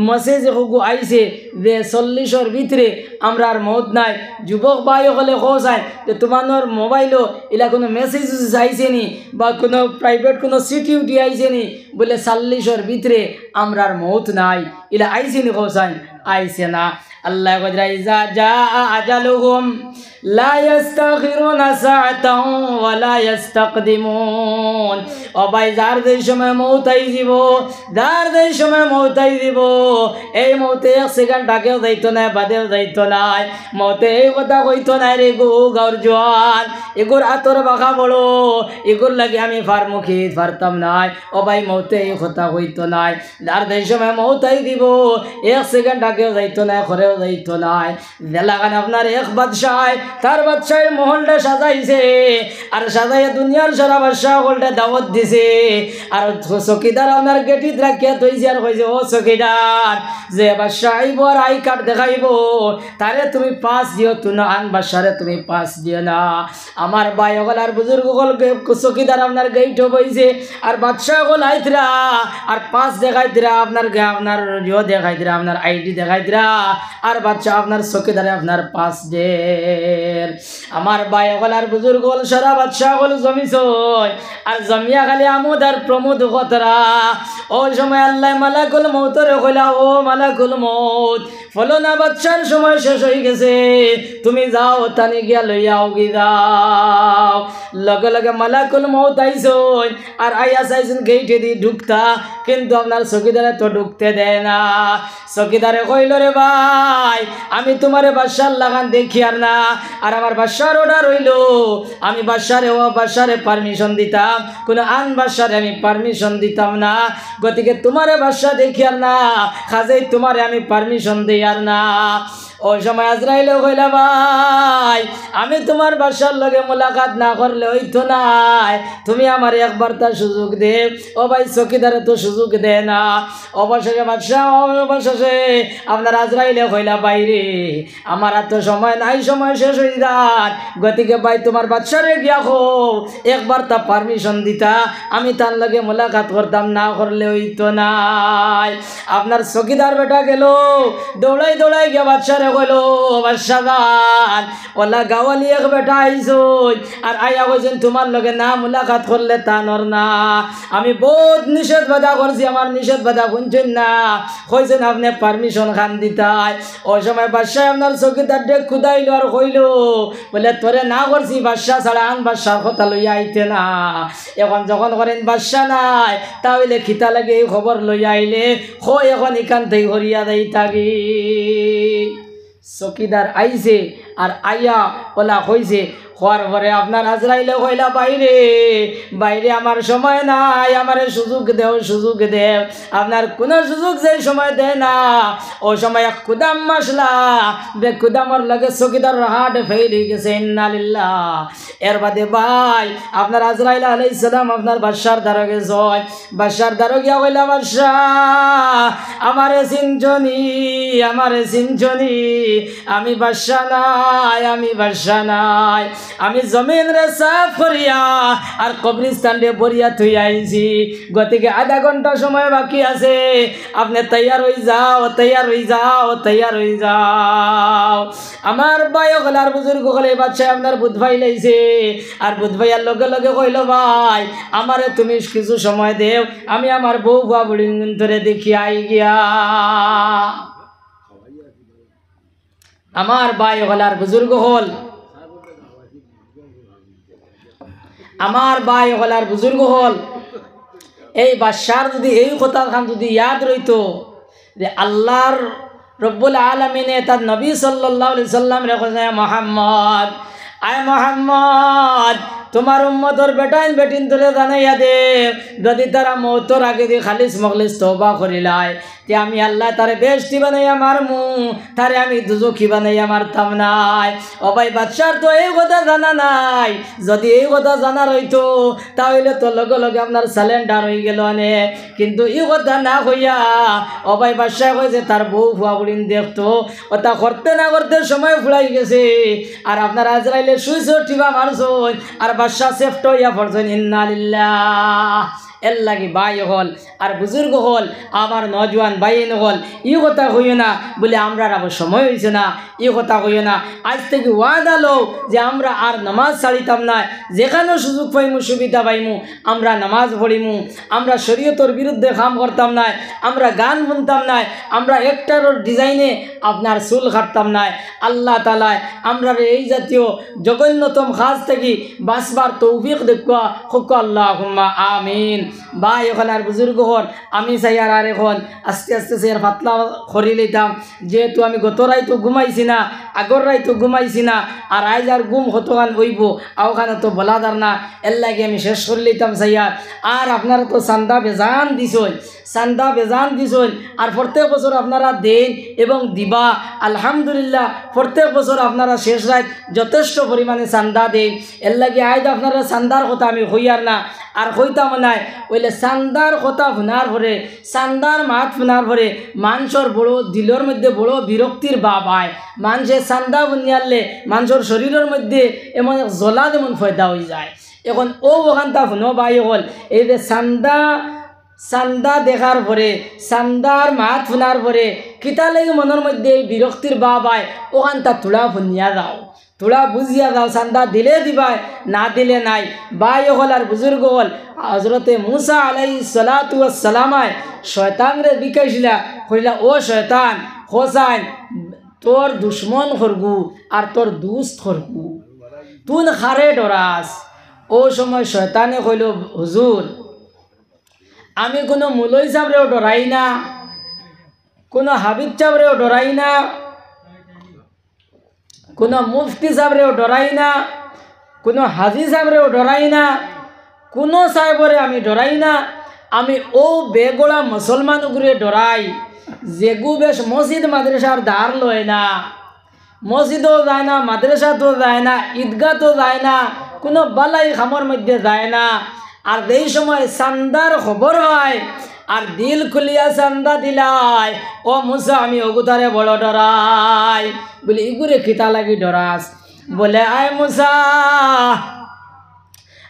মেসেজ এগু আইছে যে চল্লিশর ভিতরে আমরার মউত নাই। যুবক ভাই অকলে কও চাইন যে তুমার মোবাইলো ইলা কুনু মেসেজ উসেজ আইছে নি, বা কুনু প্রাইভেট কুনু চিঠি উঠি আইছে নি, বুলে চল্লিশর ভিতরে আমরার মউত নাই, ইলা আইছে নি কও চাইন? আইছে না। আল্লায় কইরা, "ইজা জাআ আজালুহুম লা ইয়াস্তাখিরুনা সাআতাও ওয়া লা ইয়াস্তাকদিমুন।" ও ভাই, যার যেই সময় মউত আই যিবো, যার যেই সময় মউত আই যিবো, এই মউতে এক সেকেন্ড আগেও যাইতো নায়, বাদেও যাইতো নায়। মউতে এই কথা কইতো নায় রে গো, গাউর জোয়ান, ইগুর আতর বাঁকা বড়, ইগুর লাগি আমি পারমু কি, পারতাম নায়। ও ভাই, মউতে এই কথা কইতো নায়। যার যেই সময় মউত আই যিবো, এক সেকেন্ড আগেও যাইতো নায়, পরেও যাইতো নায়। যেলাখান আপনার এক বাদশায় তার বাদশাইর মহলটা সাজাইছে, আর সাজাইয়া দুনিয়ার সারা বাদশা অকলরে দাওয়াত দিছে, আর চকিদার আপনার গেটিত রাখিয়া থইছে, আর কইছে, "ও চকিদার, যে বাদশা আইবো আর আই কার্ড দেখাইবো, তারে তুমি পাস দিও, তুনো আন বাদশারে তুমি পাস দিও না।" আমার ভাই অকল আর বুজুর্গ অকল, গে-, চকিদার আপনার গেইটো বইছে, আর বাদশা অকল আইতরা, আর পাস দেখাইতরা, আপনার গে-, আপনার ইয়ো দেখাইতরা, আপনার আইডি দেখাইতরা, আর বাদশা আপনার চকিদারে আপনার পাস দের। আমার ভাই অকল আর বুজুর্গ অকল, সারা বাদশা অকল জমিছইন, আর জমিয়া খালি আমোদ আর প্রমোদ করতরা। ওই সময় আল্লায় মালাকুল মউতরে কইলা, "ও মালাকুল মউত, ফলনা বাদশার সময় শেষ অই গেছে, তুমি যাও, তানে গিয়া লইয়া আওগি যাও।" লগে লগে মালাকুল মউত আইছইন, আর আইয়া চাইছইন গেইটেদি ঢুকতা, কিন্তু আপনার চকিদারে তো ঢুকতে দেয় না। চকিদারে কইলো, "রে ভাই, আমি তুমারে বাদশার লাখান দেখিয়ার না, আর আমার বাদশার অর্ডার অইলো, আমি বাদশারে, ও বাদশারে পারমিশন দিতাম, কুনু আন বাদশারে আমি পারমিশন দিতাম না, গতিকে তুমারে বাদশা দেখিয়ার না, কাজেই তুমারে আমি পারমিশন দেইয়ার না।" ওই সময় আজরাইলে কইলা, "ভাই, আমি তুমার বাদশার লগে মুলাকাত না করলে অইতো নায়, তুমি আমারে একবারতা সুযোগ দেও।" ও ভাই, চকিদারে তো সুযোগ দেয় না। অবশেষে বাদশা, অবশেষে আপনার আজরাইলে কইলা, "ভাইরে, আমার আর তো সময় নাই, সময় শেষ অই যার, গতিকে ভাই তুমার বাদশারে গিয়া কও, একবারতা পারমিশন দিতা, আমি তান লগে মুলাকাত করতাম, না করলে অইতো নায়।" আপনার চকিদার বেটা গেলো, দৌড়াই দৌড়াই গিয়া বাদশারে কইলো, "বাদশা যান, অলা গাওয়ালি এক বেটা আইছইন, আর আইয়া কইছইন তুমার লগে না মুলাকাত করলে তান অর না। আমি বউত নিষেধ বাধা করছি, আমার নিষেধ বাধা হুনছইন না, কইছইন আপনে পারমিশন খান দিতায়।" ওই সময় বাদশায় আপনার চকিদাররে কুদাইলো আর কইলো, বলে, "তোরে না করছি বাদশা ছাড়া আন বাদশার কথা লইয়া আইতে না, এখন যখন করেন বাদশা নাই, তা অইলে কিতা লাগি এই খবর লইয়া আইলে, কই এখন ইখান থাকি হরিয়া যাইতাগি।" চকিদার আইছে আর আইয়া অলা কইছে, কওয়ার পরে আপনার আজরাইলে কইলা, "ভাইরে, ভাইরে, আমার সময় নাই, আমারে সুযোগ দেও, সুযোগ দেও।" আপনার কুনু সুযোগ যেই সময় দেয় না, ওই সময় এক কুদাম মাসলা, বে কুদামর লগে চকিদারর heart fail অই গেছে, ইন্না লিল্লাহ। এর বাদে ভাই, আপনার আজরাইল আলাইহিস সালাম আপনার বাদশার দ্বারো গেছইন, বাদশার দ্বারো গিয়া কইলা, "বাদশা, আমারে চিনছনি, আমারে চিনছনি, আমি বাদশা নায়, আমি বাদশা নায়, আমি জমিনরে সাফ করিয়া আর কবরিস্তানরে ভরিয়া থইয়া আইছি, গতিকে আধা ঘন্টা সময় বাকি আছে, আপনে তৈয়ার অই যাও, তৈয়ার অই যাও, তৈয়ার অই যাও।" আমার ভাই অকল আর বুজুর্গ অকল, এই বাদশায় আপনার বুধ ভাই লাইছে, আর বুধ ভাইয়ার লগে লগে কইলো, "ভাই, আমারে তুমি কিছু সময় দেও, আমি আমার বউ ফুয়া বুড়িন্তরে দেখি আই গিয়া।" আমার ভাই অকল আর বুজুর্গ অকল, আমার ভাই অকল আর বুজুর্গ অকল, এই বাদশার যুদি এই কথাখান যুদি ইয়াদ রইতো যে আল্লার রব্বুল আলামিনে তার নবী সাল্লাল্লাহু আলাইহি সাল্লামরে কইছইন, "আয় মুহাম্মদ, আয় মুহাম্মদ, তুমার উম্মতর বেটাইন বেটিন্তরে জানাইয়া দে, যুদি তারা মউতর আগেদি খালিস মখলিস তওবা করিলায়, তে আমি আল্লায় তারে বেহেশতি বানাইয়া মারমু, তারে আমি দুজখি বানাইয়া মারতাম নায়।" ও ভাই, বাদশার তো এই কথা জানা নাই, যুদি এই কথা জানা রইতো, তা অইলে তো লগে লগে আপনার surrender অই গেলো অনে। কিন্তু ই কথা না কইয়া, ও ভাই, বাদশায় কইছে তার বউ ফুয়া বুড়িন দেখতো, অতা করতে না করতে সময় ফুরাই গেছে। আর আপনার আজরাইলে সুইচো টিপা মারছইন, আর বাদশা সেফট অইয়া পড়ছইন। ইন্না লিল্লাহ। এরলাগি ভাই অকল আর বুজুর্গ অকল, আমার নওজোয়ান ভাইয়াইন অকল, ই কথা কইও না বুলে আমরার আবার সময় অইছে না, ই কথা কইও না। আইজ থাকি ওয়াদা লও যে আমরা আর নামাজ ছাড়িতাম নায়, যেখানো সুযোগ পাইমু, সুবিধা পাইমু, আমরা নামাজ পড়িমু, আমরা শরীয়তর বিরুদ্ধে কাম করতাম নায়, আমরা গান হুনতাম নায়, আমরা একটারও design-এ আপনার চুল কাটতাম নায়। আল্লাহ তাআলায় আমরারে এই জাতীয় জঘন্যতম কাজ থাকি বাঁচবার তৌফিক দেউক্কা, কউক্কা আল্লাহুম্মা আমিন। ভাই অকল আর বুজুর্গ অকল, আমি চাইয়ার আর এখন আস্তে আস্তে চাইয়ার পাতলা করি লইতাম, যেহেতু আমি গত রাইতও ঘুমাইছি না, আগর রাইতও ঘুমাইছি না, আর আইজ আর ঘুম কতখান অইবো, অউখান তো বলা যার না, এরলাগি আমি শেষ করি লইতাম চাইয়ার। আর আপনারা তো চান্দা বেজান দিছইন, চান্দা বেজান দিছইন, আর প্রত্যেক বছর আপনারা দেইন এবং দিবা। আলহামদুলিল্লাহ, প্রত্যেক বছর আপনারা শেষ রাইত যথেষ্ট পরিমাণে চান্দা দেইন। এরলাগি আইজ আপনারার চান্দার কথা আমি কইয়ার না, আর কইতাম নায়। অইলে চান্দার কথা হুনার পরে, চান্দার মাত হুনার পরে মানষর বড় দিলর মধ্যে বড় বিরক্তির ভাব আয়। মানষে চান্দা হুনিয়ারলে মানষর শরীরর মধ্যে এমন এক জ্বলা যেমন পয়দা অইযায়। এখন অউ অখানতা হুনো ভাই অকল, এই যে চান্দা, চান্দা দেখার পরে, চান্দার মাত হুনার পরে কিতার লাগি মনর মধ্যে এই বিরক্তির ভাব আয়, অখানতা থুড়া হুনিয়া যাও, থুড়া বুঝিয়া যাও। চান্দা দিলে দিবায়, না দিলে নাই। ভাই অকল আর বুজুর্গ অকল, হজরতে মুসা আলাইহিস সালাতু ওয়াস সালামায় শয়তানরে জিকাইছিলা, কইলা, "ও শয়তান, কছাইন, তোর দুশমন করগু আর তোর দুস্ত করগু, তুন কারে ডরাস?" অউ সময় শয়তানে কইলো, "হুজুর, আমি কুনু মুলই সাবরেও ডরাই না, কুনু হাফিজ সাবরেও ডরাই না, কুনু মুফতি সাবরেও ডরাই না, কুনু হাজি সাবরেও ডরাই না, কুনু সাবরে আমি ডরাই না। আমি অউ বেগড়া মুসলমানগুরে ডরাই, যেগু বেশ মসজিদ মাদ্রাসার ধার লয় না, মসজিদও যায় না, মাদ্রাসাতও যায় না, ঈদগাতও যায় না, কুনু বালাই কামর মধ্যে যায় না। আর যেই সময় চান্দার খবর পায়, আর দিল খুলিয়া চান্দা দিলায়, ও মুসা, আমি অগুতারে বড় ডরাই।" বুলে, "ইগুরে কিতা লাগি ডরাস?" বুলে, "আয় মুসা,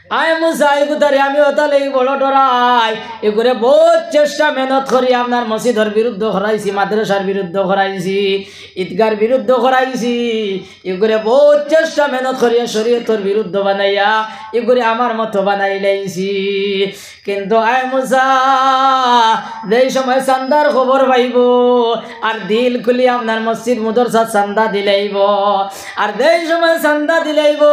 আয় মুসা, ইগুতারে আমি অতা লাগি বড় ডরাই। ইগুরে বউত চেষ্টা মেহনত করি আপনার মসজিদর বিরুদ্ধ করাইছি, মাদ্রাসার বিরুদ্ধ করাইছি, ঈদগার বিরুদ্ধ করাইছি। ইগুরে বউত চেষ্টা মেহনত করিয়া শরীয়তর বিরুদ্ধ বানাইয়া ইগুরে আমার মতো বানাইলাইছি। কিন্তু আয় মুসা, যেই সময় চান্দার খবর পাইবো, আর দিল খুলি আপনার মসজিদ মাদ্রাসাত চান্দা দিলাইবো, আর যেই সময় চান্দা দিলাইবো,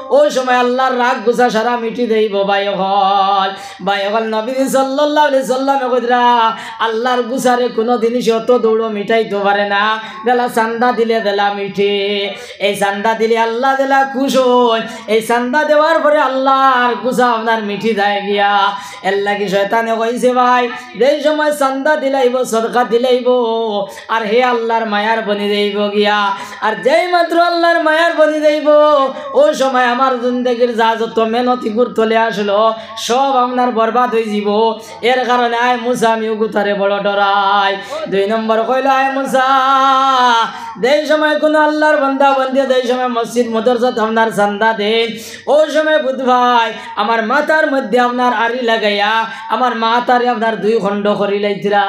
অউ সময় আল্লার রাগ গুছা সারা মিটি যাইবো।" ভাই অকল, ভাই অকল, নবীজি সাল্লাল্লাহু আলাইহি সাল্লামে কইরা, আল্লার গুছারে কুনু জিনিস অত দৌড়ো মিটাইতো পারে না, যেলা চান্দা দিলে যেলা মিটে। এই চান্দা দিলে আল্লা যেলা খুশ অইন, এই চান্দা দেওয়ার পরে আল্লার গুছা আপনার মিটি যায় গিয়া। এরলাগি শয়তানে কইছে, ভাই, যেই সময় চান্দা দিলাইবো, সদকা দিলাইবো, আর হে আল্লার মায়ার বনি যাইবো গিয়া। আর যেই মাত্র আল্লার মায়ার বনি যাইবো, অউ সময় আমার জিন্দেগির যা যত মেহনত ইগুর তলে আসলো, সব আপনার বরবাদ অইযিবো। এর কারণে আয় মুসা, আমি অগুতারে বড় ডরাই। দুই নম্বর কইলো, আয় মুসা, যেই সময় কুনু আল্লার বান্দা বান্দি, যেই সময় মসজিদ মাদ্রাসাত আপনার চান্দা দেইন, অউ সময় বুধ ভাই আমার মাথার মধ্যে আপনার আড়ি লাগাইয়া আমার মাথারে আপনার দুই খণ্ড করিলাইতরা।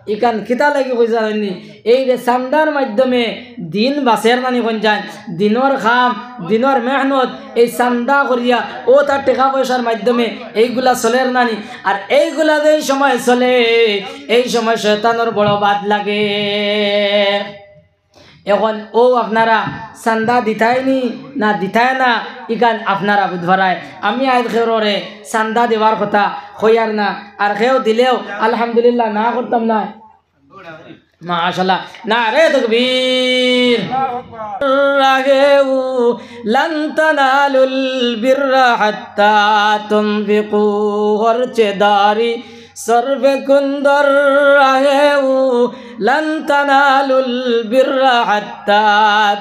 ইখান কিতা লাগি কইছইন নি? এই যে চান্দার মাধ্যমে দিন বাঁচের নানি কইন যাইন, দিনর কাম, দিনর মেহনত, এই চান্দা করিয়া অউ তার টেকা পয়সার মাধ্যমে এইগুলা চলের নানি। আর এইগুলা যেই সময় চলে, এই সময় শয়তানর বড় বাদ লাগে। এখন অউ আপনারা চান্দা দিতায় নি না দিতায় না, ইখান আপনারা বুঝবারায়। আমি আইজ কেউরে চান্দা দেওয়ার কথা কইয়ার না, আর কেউ দিলেও আলহামদুলিল্লাহ না করতাম না। মাশাআল্লাহ, নারে তাকবীর। রাগেউ লান তানালুল বিররা হাত্তা তুনফিকু, হরচে দারি সরবে কুন্দর রাগেউ لن تنالوا البر حتى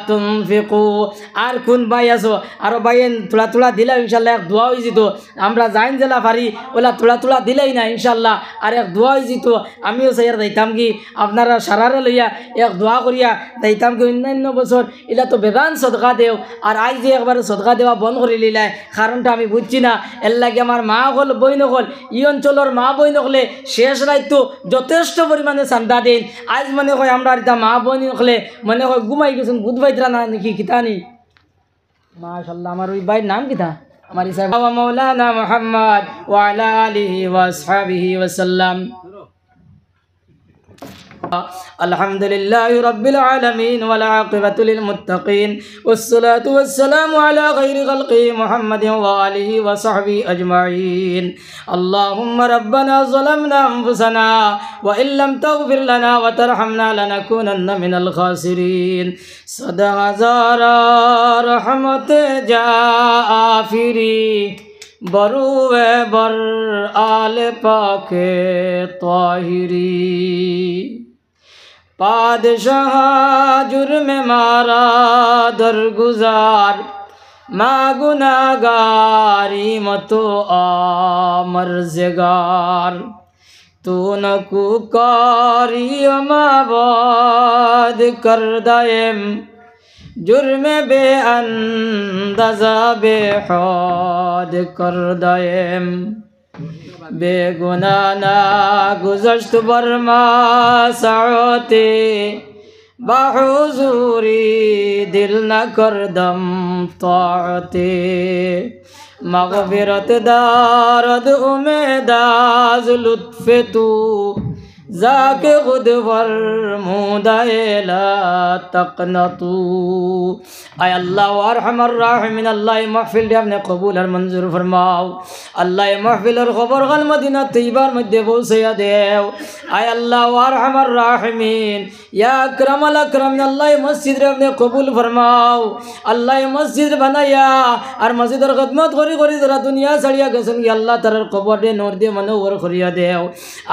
تنفقوا। আর কুন ভাই আছো, আরো ভাইয়াইন থুড়া থুড়া দিলাও, ইনশাআল্লাহ এক দোয়া অইযিতো। আমরা যেইন যেলা পারি, অউলা থুড়া থুড়া দিলাইন না, ইনশাআল্লাহ আর এক দোয়া অইযিতো। আমিও চাইয়ার যাইতামগি, আপনারা সারারে লইয়া এক দোয়া করিয়া যাইতামগি। অইন্যাইন্য বছর ইলা তো বেজান সদকা দেও, আর আইজ যে একবারে সদকা দেওয়া বন্ধ করিলিলায়, কারণটা আমি বুঝছি না। এরলাগি আমার মা অকল, বইন অকল, ই অঞ্চলর মা বইন অকলে শেষ রাইতো যথেষ্ট পরিমাণে চান্দা দেইন। আইজ মনে কয় আমরার ইতা মা বইন অকলে মনে কয় ঘুমাই গেছইন, বুঝ পাইতরা না নি কিতা নি। মাশাআল্লাহ, আমার অউ ভাইর নাম কিতা? আমার ইসাব। ومولانا محمد وعلى آله وأصحابه وسلم. الحمد لله رب العالمين، والعاقبة للمتقين، والصلاة والسلام على خير خلقه محمد وآله وصحبه أجمعين. اللهم ربنا ظلمنا أنفسنا وإن لم تغفر لنا وترحمنا لنكونن من الخاسرين. صد هزار رحمت جا آفری، بروئے بر آل پاک طاہری. پادشاہ جرم مارا درگزار، ما گناہگاری متو آ مرزگار. تو نکو کاری و ما باد کردیم، جرم بے اندازہ بے حد کردیم. بے گناہ نہ گذشت بر ما ساعتی، با حضوری دل نکردم طاعتی. مغفرت دارد امید از لطف تو، زاک خود فرموده لا تقنطوا. আয় আল্লাহ, ওয়া আরহামার রাহিমিন, আল্লাহ, এই মাহফিলটা আপনে কবুল আর মঞ্জুর ফরমাও। আল্লাহ, এই মাহফিলর খবরখান মদিনা তৈবার মধ্যে পৌঁছাইয়া দেও। আয় আল্লাহ, ওয়া আরহামার রাহিমিন, ইয়া আকরামাল আকরামিন, আল্লাহ, এই মসজিদরে আপনে কবুল ফরমাও। আল্লাহ, এই মসজিদ বানাইয়া আর মসজিদর খেদমত করি করি যারা দুনিয়া ছাড়িয়া গেছইন গি, আল্লাহ, তারার কবররে নূর দিয়া মনোহর করিয়া দেও।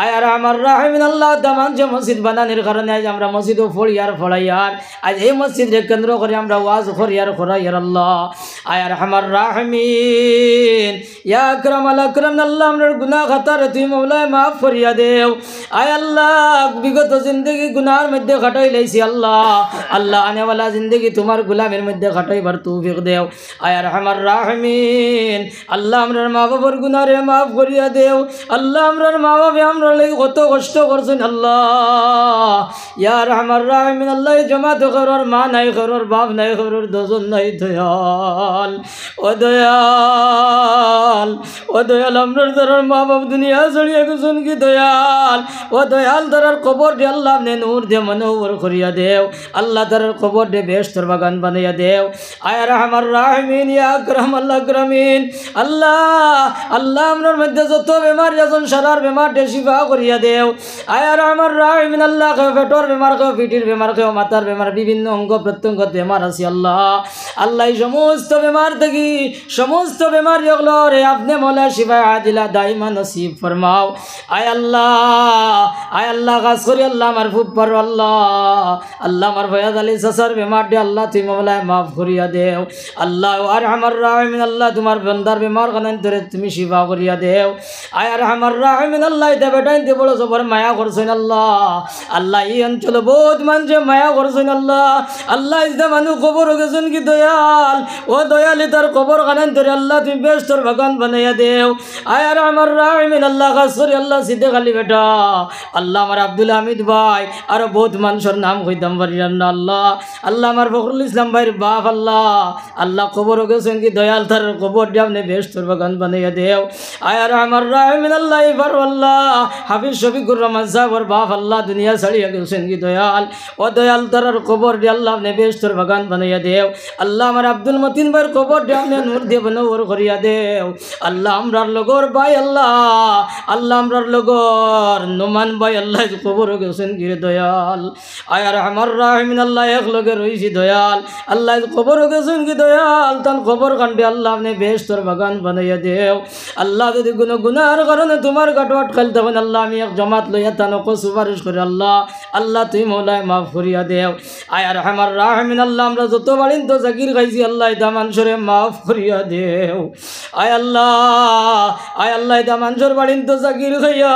আয় আরহামার রাহিমিন, আল্লাহ, দামান যে মসজিদ বানানির কারণে আইজ আমরা মসজিদো পড়িয়ার পড়াইয়ার, আইজ এই মসজিদরে কেন্দ্র করি আমরা ওয়াজ করিয়ার করাইয়ার আল্লাহ। আয় আরহামার রাহিমিন, ইয়া আকরামাল আকরামিন, আল্লাহ, আমরার গুনাহ খাতারে তুমি মওলায় মাফ করিয়া দেও। আয় আল্লাহ, বিগত জিন্দেগি গুনাহর মধ্যে কাটাইলাইছি আল্লাহ। আল্লাহ, আনেওয়ালা জিন্দেগি তুমার গুলামির মধ্যে কাটাইবার তৌফিক দেও। আয় আরহামার রাহিমিন, আল্লাহ, আমরার মা বাবার গুনাহরে মাফ করিয়া দেও। আল্লাহ, আমরার মা বাবায় আমরার লাগি কত কষ্ট করছইন আল্লাহ। ইয়া আরহামার রাহিমিন, আল্লাহ, এই জমাতো কেউরর মা নাই, কেউরর বাপ নাই, কেউরর দজন নাই, দয়াল। ও দয়াল, ও দয়াল, আমরার যারার মা বাপ দুনিয়া ছাড়িয়া গেছইন গি দয়াল, ও দয়াল, তারার কবররে আল্লাহ আপনে নূর দিয়া মনোহর করিয়া দেও। আল্লাহ, তারার কবররে বেহেশতর বাগান বানাইয়া দেও। আয় আরহামার রাহিমিন, ইয়া আকরামাল আকরামিন। আল্লাহ, আল্লাহ, আমরার মধ্যে যত বেমারি আছইন, সারার বেমাররে শিফা করিয়া দেও। আয় আরহামার রাহিমিন, আল্লাহ, কেউ পেটর বেমার, কেউ পিঠির বেমার, কেউ মাথার বেমার, বিভিন্ন অঙ্গ প্রত্যঙ্গত বেমার আছে আল্লাহ। আল্লাহ, এই সমস্ত বেমার থাকি, সমস্ত বেমারি অকলরে আপনে মওলা শিফায়ে আজিলা দাইমা নসিব ফরমাও। আয় আল্লাহ, আয় আল্লাহ, খাছ করি আল্লাহ, আমার ফুফার আল্লাহ, আল্লাহ, আমার ফয়াজ আলী চাচার বেমাররে আল্লাহ তুমি মওলায় মাফ করিয়া দেও। আল্লাহ, আরহামার রাহিমিন, আল্লাহ, তুমার বান্দার বেমারখানাইন্তরে তুমি শিফা করিয়া দেও। আয় আরহামার রাহিমিন, আল্লাহ, ইতা বেটাইন্তে বড় জবর মায়া করছইন আল্লাহ। আল্লাহ, ই অঞ্চলো বউত মানষে মায়া করছইন আল্লাহ। আল্লাহ, ইতা মানুষ কবরো গেছইন গি দয়াল, ও দয়াল, ইতার কবরখানাইন্তরে আল্লাহ তুমি বেহেশতর বাগান বানাইয়া দেও। আয় আরহামার রাহিমিন, আল্লাহ, খাছ করি আল্লাহ, সিদ্দিক আলী বেটা, আল্লাহ, আমার আব্দুল হামিদ ভাই, আরো বউত মানষর নাম কইতাম পারিয়ার না আল্লাহ। আল্লাহ, আমার ফখরুল ইসলাম ভাইর বাপ আল্লাহ, আল্লাহ, কবরো গেছইন গি দয়াল, তারার কবররে আপনে বেহেশতর বাগান বানাইয়া দেও। আয় আরহামার রাহিমিন, আল্লাহ, ইবার আল্লাহ, হাফিজ শফিকুর রহমান সাবর বাপ আল্লাহ, দুনিয়া ছাড়িয়া গেছইন গি দয়াল, ও দয়াল, তারার কবররে আল্লাহ আপনে বেহেশতর বাগান বানাইয়া দেও। আল্লাহ, আমার আব্দুল মতিন ভাইর কবররে আপনে নূর দিয়া মনোহর করিয়া দেও। আল্লাহ, আমরার লগর ভাই আল্লাহ, আল্লাহ, আমরার লগর নোমান ভাই আল্লাহ, কবরো গেছইন গি রে দয়াল। আয় আরহামার রাহিমিন, আল্লাহ, একলগে রইছি দয়াল। আল্লাহ, কবরো গেছইন গি দয়াল, তান কবরখানরে আল্লাহ আপনে বেহেশতর বাগান বানাইয়া দেও। আল্লাহ, যদি কুনু গুনাহর কারণে তুমার ঘাটো আটকাইল থাকইন আল্লাহ, আমি এক জমাত লইয়া তান হকো সুপারিশ করে আল্লাহ, আল্লাহ তুমি মৌলায় মাফ করিয়া দেও। আয় আরহামার রাহিমিন আল্লাহ, আমরা যত বাড়িন্ত জাগির খাইছি আল্লাহ, ইতা মানষরে মাফ করিয়া দেও। আয় আল্লাহ, আয় আল্লাহ, ইতা মানষর বাড়িন্ত জাগির খাইয়া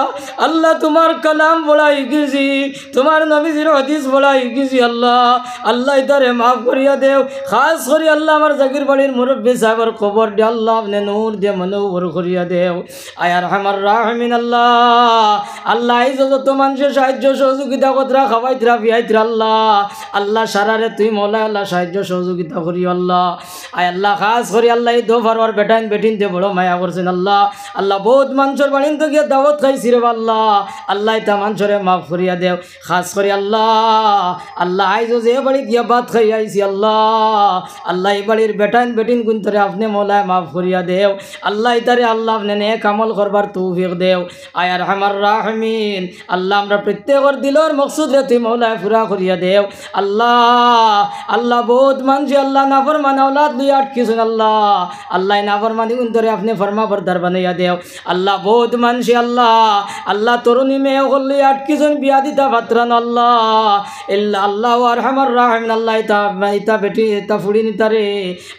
আল্লাহ তোমার কালাম পড়া হিকিছি, তোমার নবীজির হাদিস পড়া হিকিছি আল্লাহ, আল্লাহ ইতারে মাফ করিয়া দেও। খাস করি আল্লাহ আমার জাগির বাড়ির মুরব্বি সাহেবর কবররে আল্লাহ আপনে নূর দিয়া মনোহর করিয়া দেও। আয় আরহামার রাহিমিন আল্লাহ, আল্লাহ আইজ যত মানষে সাহায্য সহযোগিতা করতরা, খাওয়াইতরা, পিয়াইতরা আল্লাহ, আল্লাহ সারারে তুমি মৌলায় আল্লাহ সাহায্য সহযোগিতা করিও আল্লাহ। আয় আল্লাহ খাস করি আল্লাহ ই দফারর বেটাইন বেটিন্তে বড় মায়া করছইন আল্লাহ। আল্লাহ বউত মানষর বাড়িন্ত গিয়া দাওয়াত খাইছি রে আল্লাহ, আল্লাহ ইতা মানষরে মাফ করিয়া দেও। খাস করি আল্লাহ, আল্লাহ আইজ যে বাড়িত গিয়া ভাত খাইয়া আইছি আল্লাহ, আল্লাহ ই বাড়ির বেটাইন বেটিন গুইন্তরে আপনে মৌলায় মাফ করিয়া দেও। আল্লাহ ইতারে আল্লাহ আপনে নেক আমল করবার তৌফিক দেও। আয় আরহামার রাহিমিন আল্লাহ আমরা প্রত্যেকর দিলর মকসুদরে তুমি মৌলায় পুরা করিয়া দেও। আল্লাহ, আল্লাহ বউত মানষে আল্লাহ নাফরমান আওলাদ লইয়া আটকিছইন আল্লাহ, আল্লাহ ই নাফরমানি গুইন্তরে আপনে ফরমাবরদার বানাইয়া দেও। আল্লাহ বউত মানষে আল্লাহ, আল্লাহ তরুণী মেয়ে অকল লইয়া আটকিছইন বিয়া দিতা পারতরা না আল্লাহ। ইল্লা আল্লাহ আরহামার রাহিমিন আল্লাহ ইতা, ইতা বেটি, ইতা ফুড়িন্তারে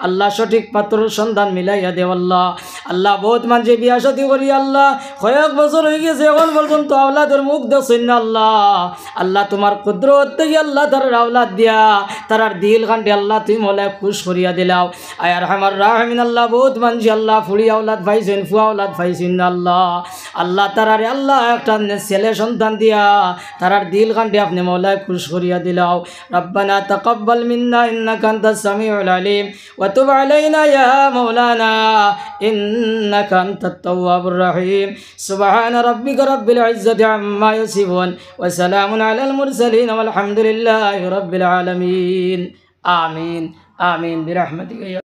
আল্লাহ সঠিক পাত্রর সন্ধান মিলাইয়া দেও আল্লাহ। আল্লাহ বউত মানষে বিয়া শাদী করি আল্লাহ, কয়েক বছর অইগেছে অখন পর্যন্ত আওলাদর মুখ দেখছইন না আল্লাহ। আল্লাহ তোমার কুদরত থাকি আল্লাহ তারার আওলাদ দিয়া তারার দিল খানরে আল্লাহ তুমি মৌলায় খুশ করিয়া দিলাও। আয় আরহামার রাহিমিন আল্লাহ বউত মানষে আল্লাহ ফুড়ি আওলাদ পাইছইন, ফুয়া আওলাদ পাইছইন না আল্লাহ। আল্লাহ তারারে আল্লাহ একটা ছেলে সন্তান দিয়া তারার দিল খানরে আপনে মৌলায় খুশ করিয়া দিলাও। ربنا تقبل منا إنك أنت السميع العليم وتب علينا يا مولانا إنك أنت التواب الرحيم. سبحان ربك رب العزة عما يصفون وسلام على المرسلين والحمد لله رب العالمين. آمين، آمين برحمتك يا